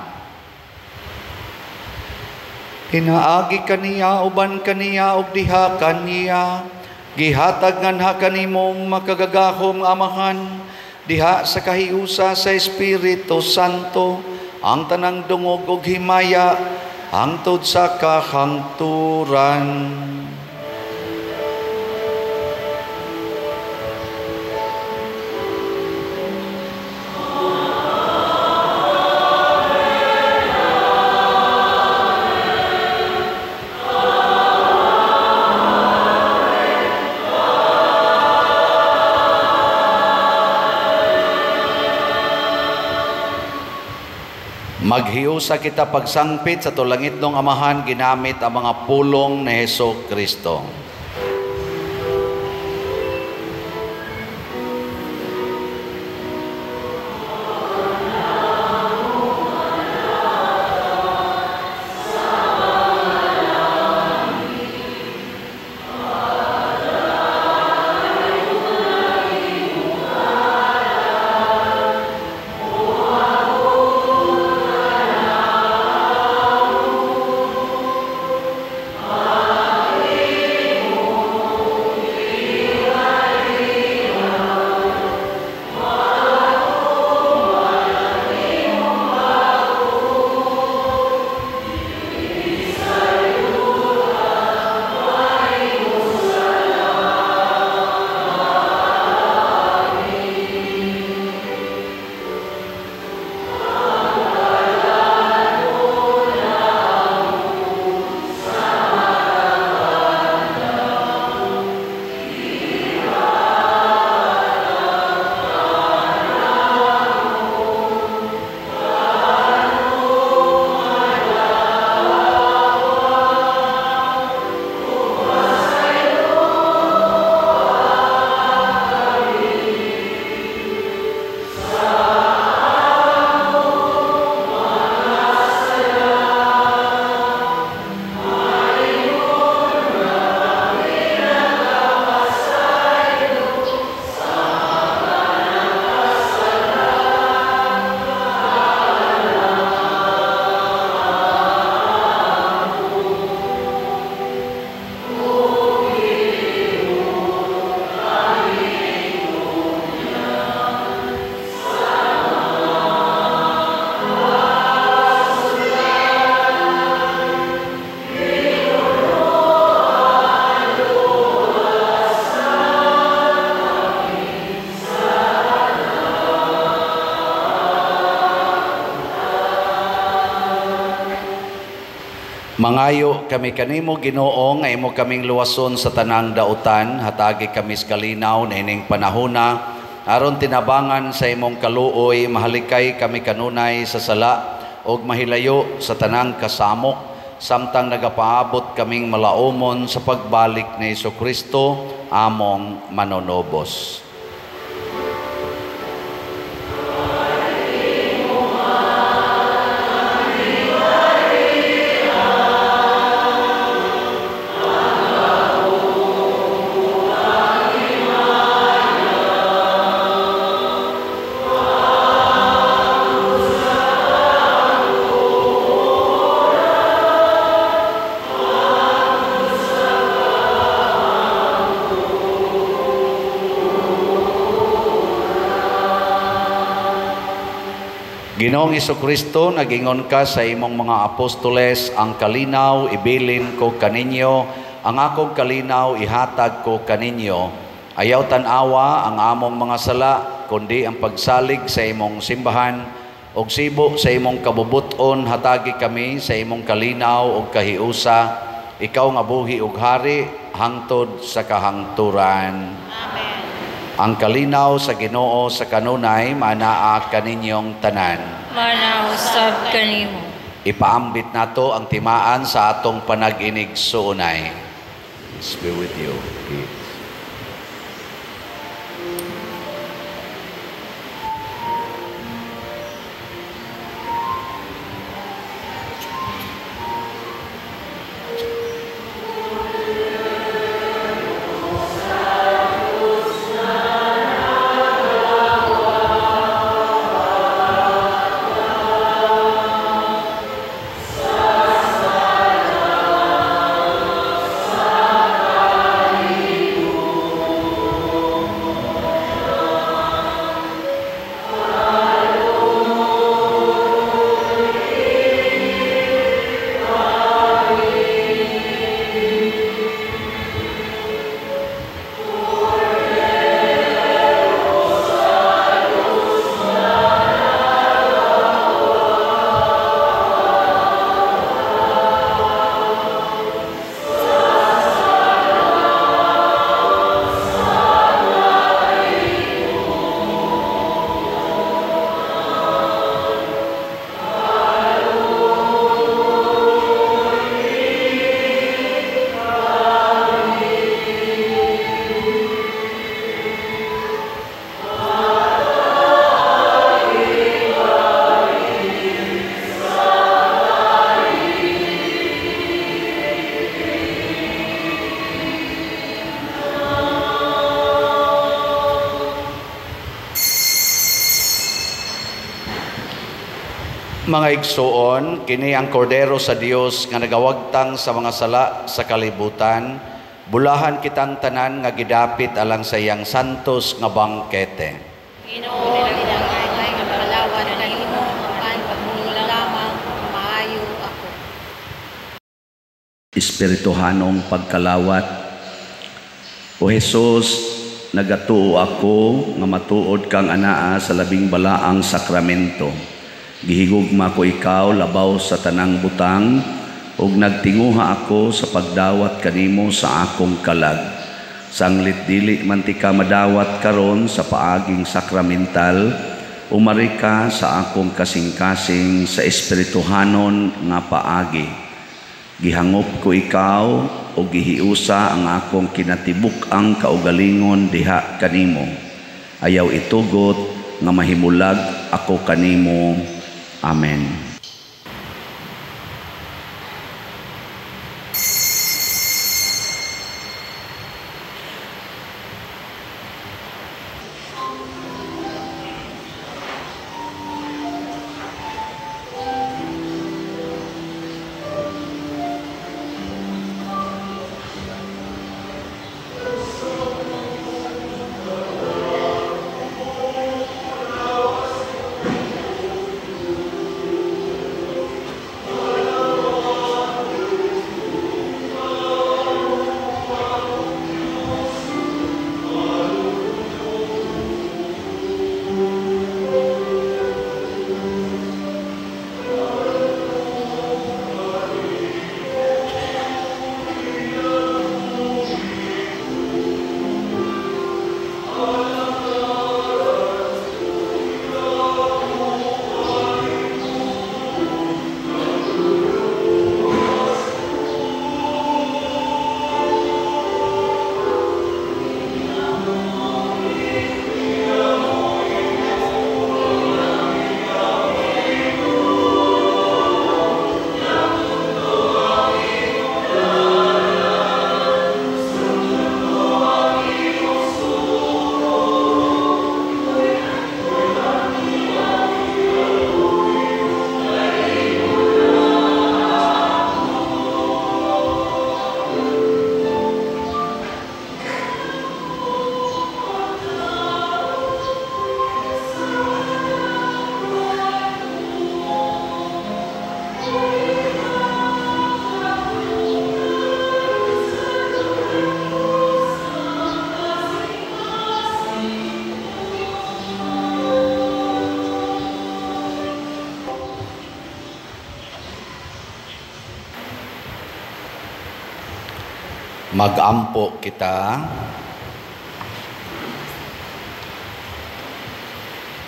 Pinaagi kaniya, uban kaniya ug diha kaniya, gihatag nganha kanimong makagagahom Amahan, diha sa kahiusa sa Espiritu Santo, ang tanang dungog ug himaya hangtod sa kahangturan. Maghiusa kita pagsangpit sa tulangit ng Amahan ginamit ang mga pulong ni Hesus Kristo. Mangayo kami kanimo, Ginoo, nga imo kaming luwason sa tanang dautan, hatagi kami sa kalinaw niining panahona, aron tinabangan sa imong kaluoy, mahalikay kami kanunay sa sala ug mahilayo sa tanang kasamok, samtang nagapaabot kaming malaumon sa pagbalik ni Hesukristo, among manonobos. Ginoong Hesukristo, nagingon ka sa imong mga apostoles, ang kalinaw ibilin ko kaninyo, ang akong kalinaw ihatag ko kaninyo. Ayaw tan-awa ang among mga sala, kundi ang pagsalig sa imong simbahan, ug sibo sa imong kabubuton, hatagi kami sa imong kalinaw ug kahiusa. Ikaw nga buhi ug hari, hangtod sa kahangturan. Amen. Ang kalinaw sa Ginoo sa kanunay manaa kaninyong tanan. Manaa usab kanimo. Ipaambit nato ang timaan sa atong panag-inig suunay. Peace be with you. Peace. Mga igsuon, kini ang kordero sa Dios nga nagawagtang sa mga sala sa kalibutan. Bulahan kitang tanan nga gidapit alang sa iyang santos nga bangkete. Ginoo, dinangay nga palawat kanimo, apan pagmulong lamang maayo ako. Espirituhanong pagkalawat. O Jesus, nagatuo ako nga matuod kang anaa sa labing balaang sakramento. Gihigugma ko ikaw labaw sa tanang butang, ug nagtinguha ako sa pagdawat kanimo sa akong kalag. Sanglit dili man ti ka madawat karon sa paaging sakramental, umari ka sa akong kasing-kasing sa espirituhanon nga paagi. Gihangop ko ikaw ug gihiusa ang akong kinatibuk-ang kaugalingon diha kanimo. Ayaw itugot nga mahimulag ako kanimo. Amen. Magampo kita.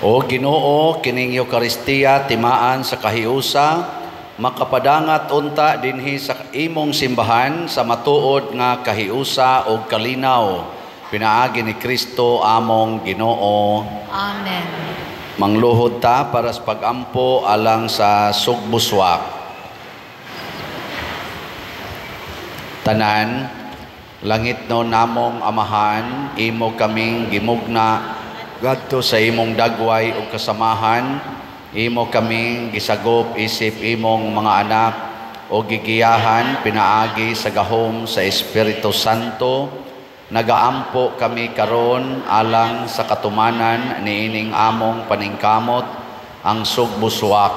O Ginoo, kining Eukaristiya timaan sa kahiusa, makapadangat unta dinhi sa imong simbahan sa matuod nga kahiusa og kalinaw, pinaagi ni Kristo among Ginoo. Amen. Mangluhod ta para sa pagampo alang sa Sugbuswak. Tanan, langit no namong amahan, imo kaming gimugna ngadto sa imong dagway ug kasamahan, imo kaming gisagop isip imong mga anak o gigiyahan pinaagi sa gahom sa Espiritu Santo. Nagaampo kami karon alang sa katumanan niining among paningkamot ang Sugbuswak,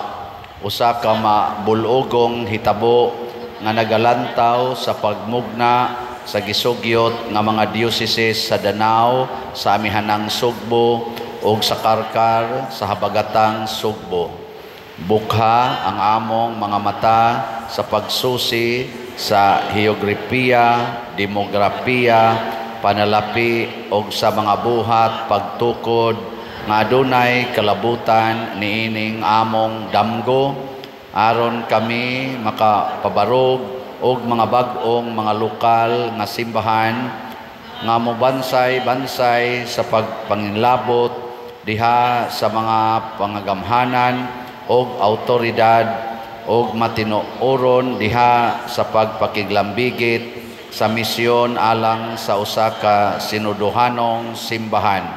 usa ka mabulogong hitabo nga nagalantaw sa pagmugna sa gisugyot nga mga dioceses sa Danao, sa amihanang Sugbo ug sa Karkar sa habagatang Sugbo. Bukha ang among mga mata sa pagsusi sa heograpiya, demograpiya, panalapi ug sa mga buhat pagtukod nga adunay kalabutan niining among damgo, aron kami makapabarog og mga bag-ong mga lokal nga simbahan nga mobansay-bansay sa pagpanginlabot diha sa mga pangagamhanan og autoridad og matinuoron diha sa pagpakiglambigit sa misyon alang sa usa ka sinuduhanong simbahan.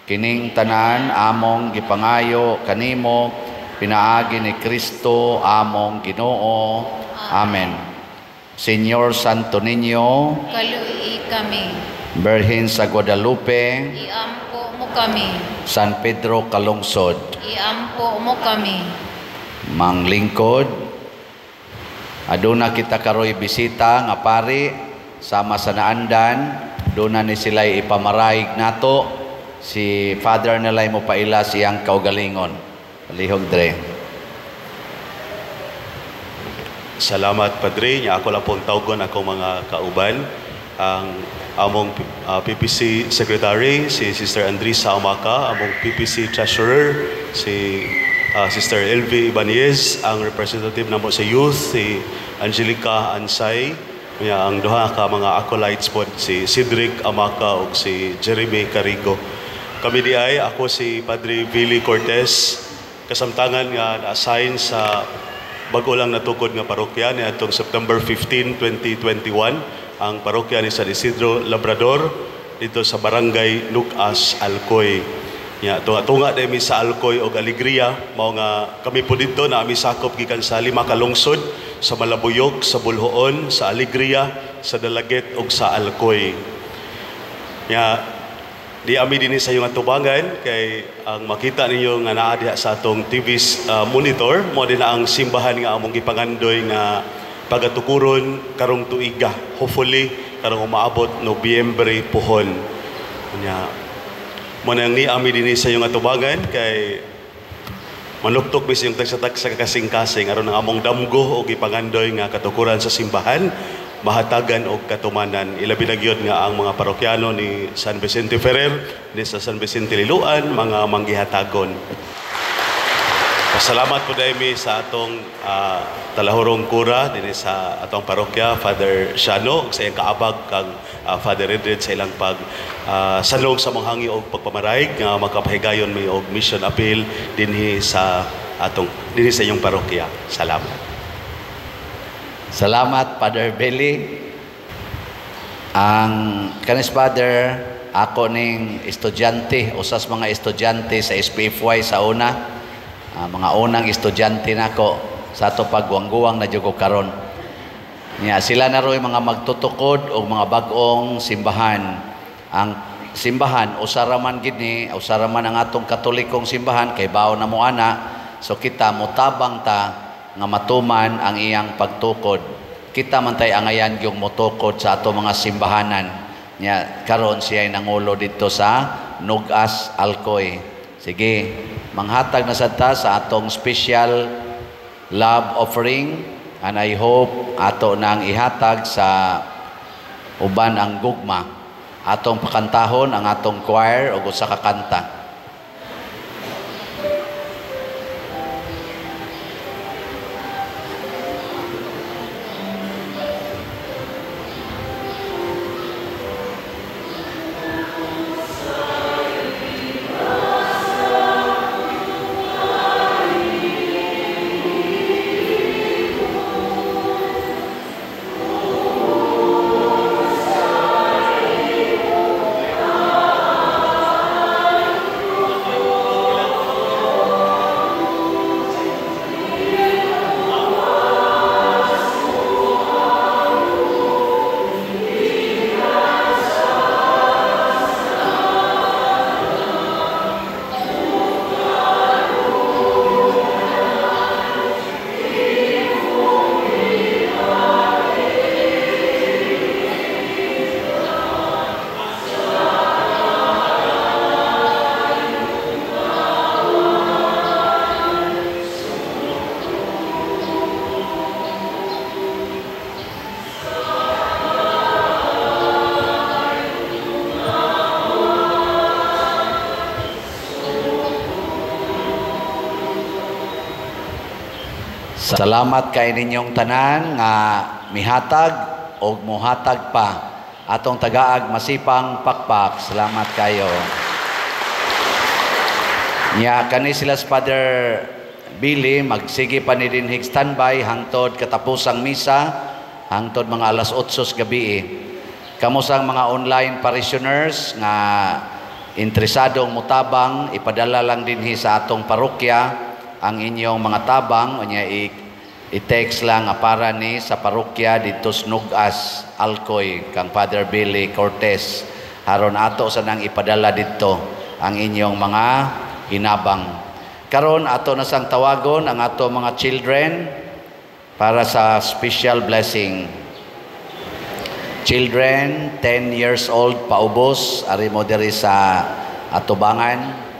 Kining tanan among gipangayo kanimo pinaagi ni Kristo among Ginoo. Amen. Señor Santo Niño, kaluoy kami. Birhen sa Guadalupe, iampo mo kami. San Pedro Calungsod, iampo mo kami. Manglingkod, aduna kita karoy bisita nga pari sama sa naandan, duna ni sila'y ipamaraig nato. Si Father nalay mo paila siyang kaugalingon. Palihog dre. Salamat, Padre. Nya ako lang pong tawgon akong mga kauban. Ang among PPC Secretary, si Sister Andrisa Amaka, among PPC Treasurer, si Sister LV Ibanez, ang representative namo sa youth, si Angelica Ansay, nya ang duha ka mga acolytes po, si Cedric Amaka ug si Jeremy Carigo. Kami di ay, ako si Padre Billy Cortez, kasamtangan nga na-assign sa bago lang natukod nga parokya ni atong September 15, 2021, ang parokya ni San Isidro Labrador dito sa Barangay Nugas, Alcoy. Nya tunga-tunga dahil mi sa Alcoy og Alegria, mao nga kami po dito na ami sakop gikan sa 5 ka lungsod, sa Malabuyok, sa Boljoon, sa Alegria, sa Dalaguete ug sa Alcoy. Nya di ami dinhi sa iyong atubangan kay ang makita ninyo nga naa diha sa atong TV monitor, mo din na ang simbahan nga among gipangandoy nga pagatukuron karong tuiga, hopefully karong umaabot Nobyembre pohon. Nya mo nang ni ami dinhi sa iyong atubangan kay manuktok bis yung tagsa-tagsa kasing-kasing aron ang among damgo og gipangandoy nga katukuran sa simbahan mahatagan og katumanan. Ilabi na gyud nga ang mga parokyano ni San Vicente Ferrer, ni sa San Vicente Liloan, mga manggihatagon. Pasalamat po dahil mi sa atong talahurong kura dinhi sa atong parokya, Father Shano, ug sa iyang kaabag kang Father Edred sa ilang pag sanong sa mga hangi og pagpamaraig nga makapahigayon mi og mission appeal dinhi sa atong dinhi sa iyong parokya. Salamat. Salamat, Father Billy. Ang kanis Father, ako ning estudyante, usas mga estudyante sa SPFY sa una. Mga unang estudyante nako sa ato pagguwang-guwang na jud ko karon. Nya sila na roy mga magtutukod og mga bag-ong simbahan. Ang simbahan usa ra man gid ni, usa ra man ang atong Katolikong simbahan kay bawo na mo ana, so kita motabang ta nga matuman ang iyang pagtukod. Kita man tay angayan gyung motukod sa ato mga simbahanan. Nya karon siya ay nangulo didto sa Nugas, Alcoy. Sige, manghatag na sad ta sa atong special love offering, and I hope ato nang ihatag sa uban ang gugma. Atong pakantahon ang atong choir ug usa ka kanta. Salamat kay ninyong tanan nga mihatag og muhatag pa. Atong tagaag masipang pakpak. Salamat kayo. Nya kani sila sa Father Billy magsige pa ni dinhig standby hangtod katapusang misa, hangtod mga alas 8 sa gabi. Kamo sang mga online parishioners nga interesadong mutabang, ipadala lang dinhi sa atong parokya ang inyong mga tabang, unya i-text lang para ni sa parokya dito sa Nugas, Alcoy, kang Father Billy Cortez. Haron ato sa nang ipadala dito ang inyong mga hinabang. Karon ato na sang tawagon ang ato mga children para sa special blessing. Children 10 years old paubos, ari mo diri sa atubangan.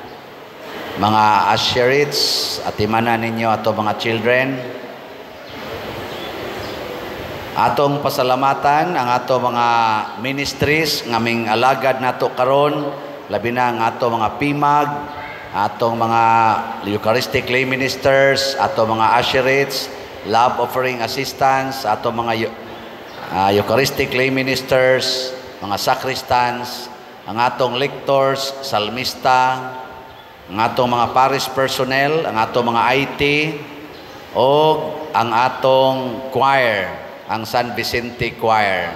Mga usherites, atimanan ninyo ato mga children. Atong pasalamatan ang ato mga ministries ngaming alagad nato karon, labi na ang ato mga pimag, atong mga Eucharistic lay ministers, ato mga usherites, love offering assistants, ato mga Eucharistic lay ministers, mga sacristans, ang atong lectors, salmista, ang atong mga parish personnel, ang atong mga IT, o ang atong choir, ang San Vicente Choir.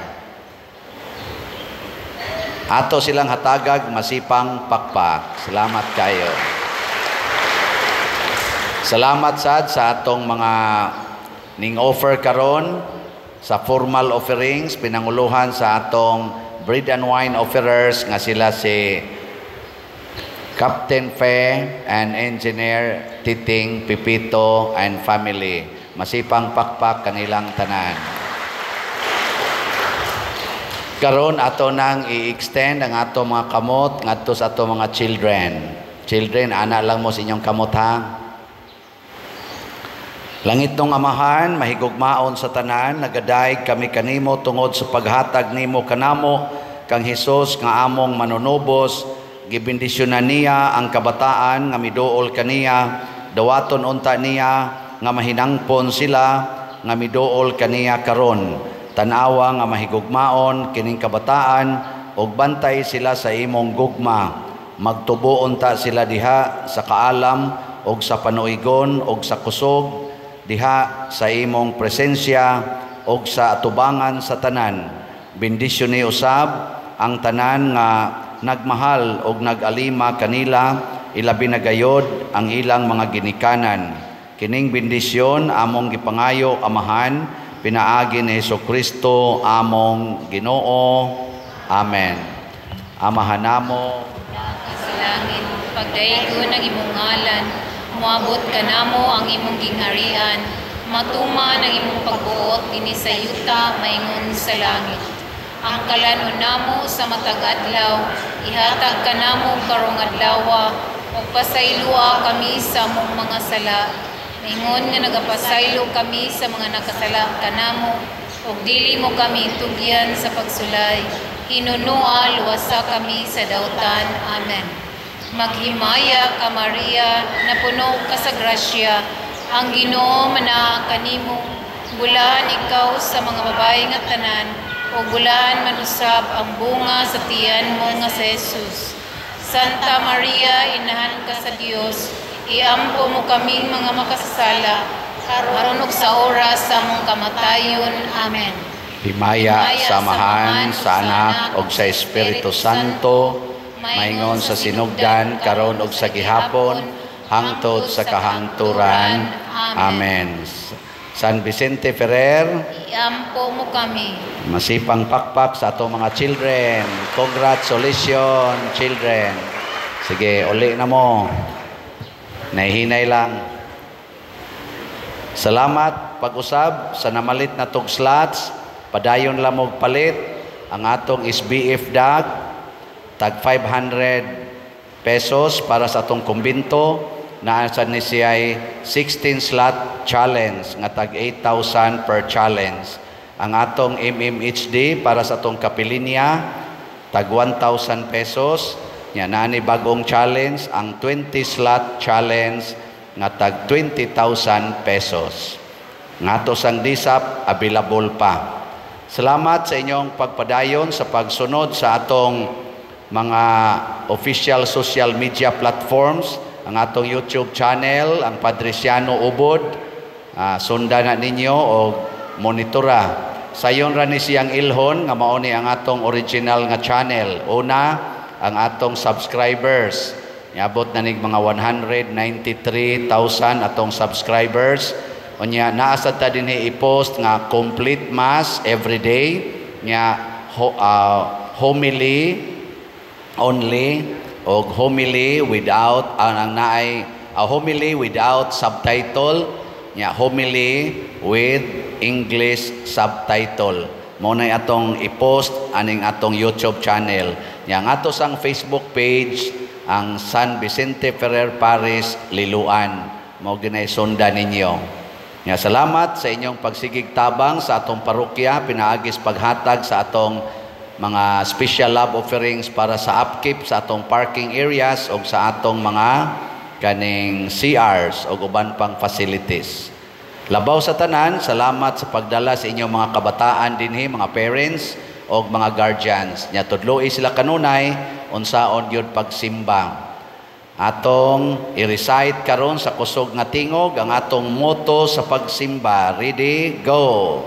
Ato silang hatagag masipang pakpak. Salamat kayo. Salamat sad sa atong mga ning offer karon sa formal offerings, pinanguluhan sa atong bread and wine offerers nga sila si Captain Fe and Engineer Titing Pipito and family. Masipang pakpak kanilang tanan. Karon ato nang i-extend ang ato mga kamot ngadto sa ato mga children. Children, ana lang mo sa inyong kamot ha. Langit nung Amahan, mahigugmaon sa tanan, nagadayeg kami kanimo tungod sa paghatag nimo kanamo kang Hesus nga among manunubos. Gibendisyonan niya ang kabataan nga miduol kaniya, dawaton unta niya nga mahinangpon sila nga miduol kaniya karon. Tan-awa nga mahigugmaon kining kabataan ug bantay sila sa imong gugma. Magtubo unta sila diha sa kaalam ug sa panuigon ug sa kusog diha sa imong presensya ug sa atubangan sa tanan. Bendisyon ni usab ang tanan nga nagmahal og nagalima kanila, ilabi na gayod ang ilang mga ginikanan. Kining bendisyon among gipangayo, Amahan, pinaagi ni Hesukristo among Ginoo. Amen. Amahan namo sa langit, pagdaygon ang imong ngalan, moabot kanamo ang imong gingharian, matuman ang imong pagbuot dinhi sa yuta maingon sa langit. Ang kalanon namo sa matag adlaw, ihatag kanamo karong adlawa, ug pasayloa kami sa among mga sala, maingon nga nagapasaylo kami sa mga nakasala kanamo, Ug dili mo kami tugyan sa pagsulay, hinunua luwasa kami sa dautan. Amen. Maghimaya ka, Maria, napuno ka sa grasya, ang Ginoo manaa kanimo. Bulahan ikaw sa mga babae nga tanan, ug bulahan man usab ang bunga sa tiyan mo nga si Jesus. Santa Maria, inahan ka sa Dios, iampo mo kaming mga makasasala, karon ug sa oras sa among kamatayon. Amen. Himaya sa Amahan, sa Anak, ug sa Espiritu Santo, maingon sa sinugdan, karon ug sa gihapon, hangtod sa kahangturan. Amen. San Vicente Ferrer, iampo mo kami. Masipang pakpak sa atong mga children. Congratulations, children. Sige, uli na mo. Nahihinay lang. Salamat pag-usab sa namalit na tog slots. Padayon lang og palit ang atong SBF dag, tag 500 pesos para sa atong kumbinto. Naa sa ni siya'y 16 slot challenge nga tag 8,000 per challenge. Ang atong MMHD para sa atong kapilinya tag 1,000 pesos. Nya naa ni bagong challenge ang 20 slot challenge nga tag 20,000 pesos. Ngato sang DSAP available pa. Salamat sa inyong pagpadayon sa pagsunod sa atong mga official social media platforms, ang atong YouTube channel, ang Padriciano Ubod. Sundan na ninyo o monitora. Sayon ra ni siyang ilhon nga mao ni ang atong original nga channel. Una, ang atong subscribers. Niabot na nig mga 193,000 atong subscribers. Unya naa sad ta dinhi i-post nga complete mass every day nya homily only og homily without ang naay homily without subtitle nya homily with English subtitle. Mao nay atong i-post aning atong YouTube channel. Nya ang ato sang Facebook page ang San Vicente Ferrer Parish Liloan. Mao ginay sundan ninyo. Nya salamat sa inyong pagsigig tabang sa atong parokya pinaagis paghatag sa atong mga special love offerings para sa upkeep sa atong parking areas o sa atong mga kaning CRs o uban pang facilities. Labaw sa tanan, salamat sa pagdala sa inyong mga kabataan dinhi, mga parents o mga guardians. Nya tudloi sila kanunay unsaon gyud pagsimba. Atong i-recite karon sa kusog nga tingog ang atong motto sa pagsimba. Ready, go.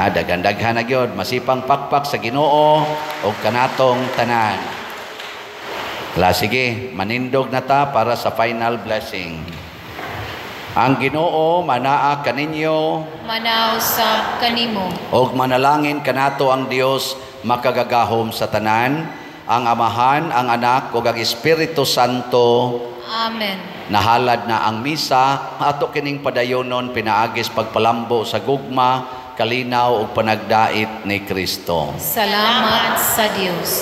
Daghan-daghan na gyud, masipang pakpak sa Ginoo ug kanatong tanan. La sige, manindog na ta para sa final blessing. Ang Ginoo manaa kaninyo, manaw sa kanimo, og manalangin kanato ang Dios makagagahom sa tanan, ang Amahan, ang Anak ug ang Espiritu Santo. Amen. Nahalad na ang misa, ato kining padayonon pinaagis pagpalambo sa gugma, kalinaw ug panagdait ni Kristo. Salamat sa Dios.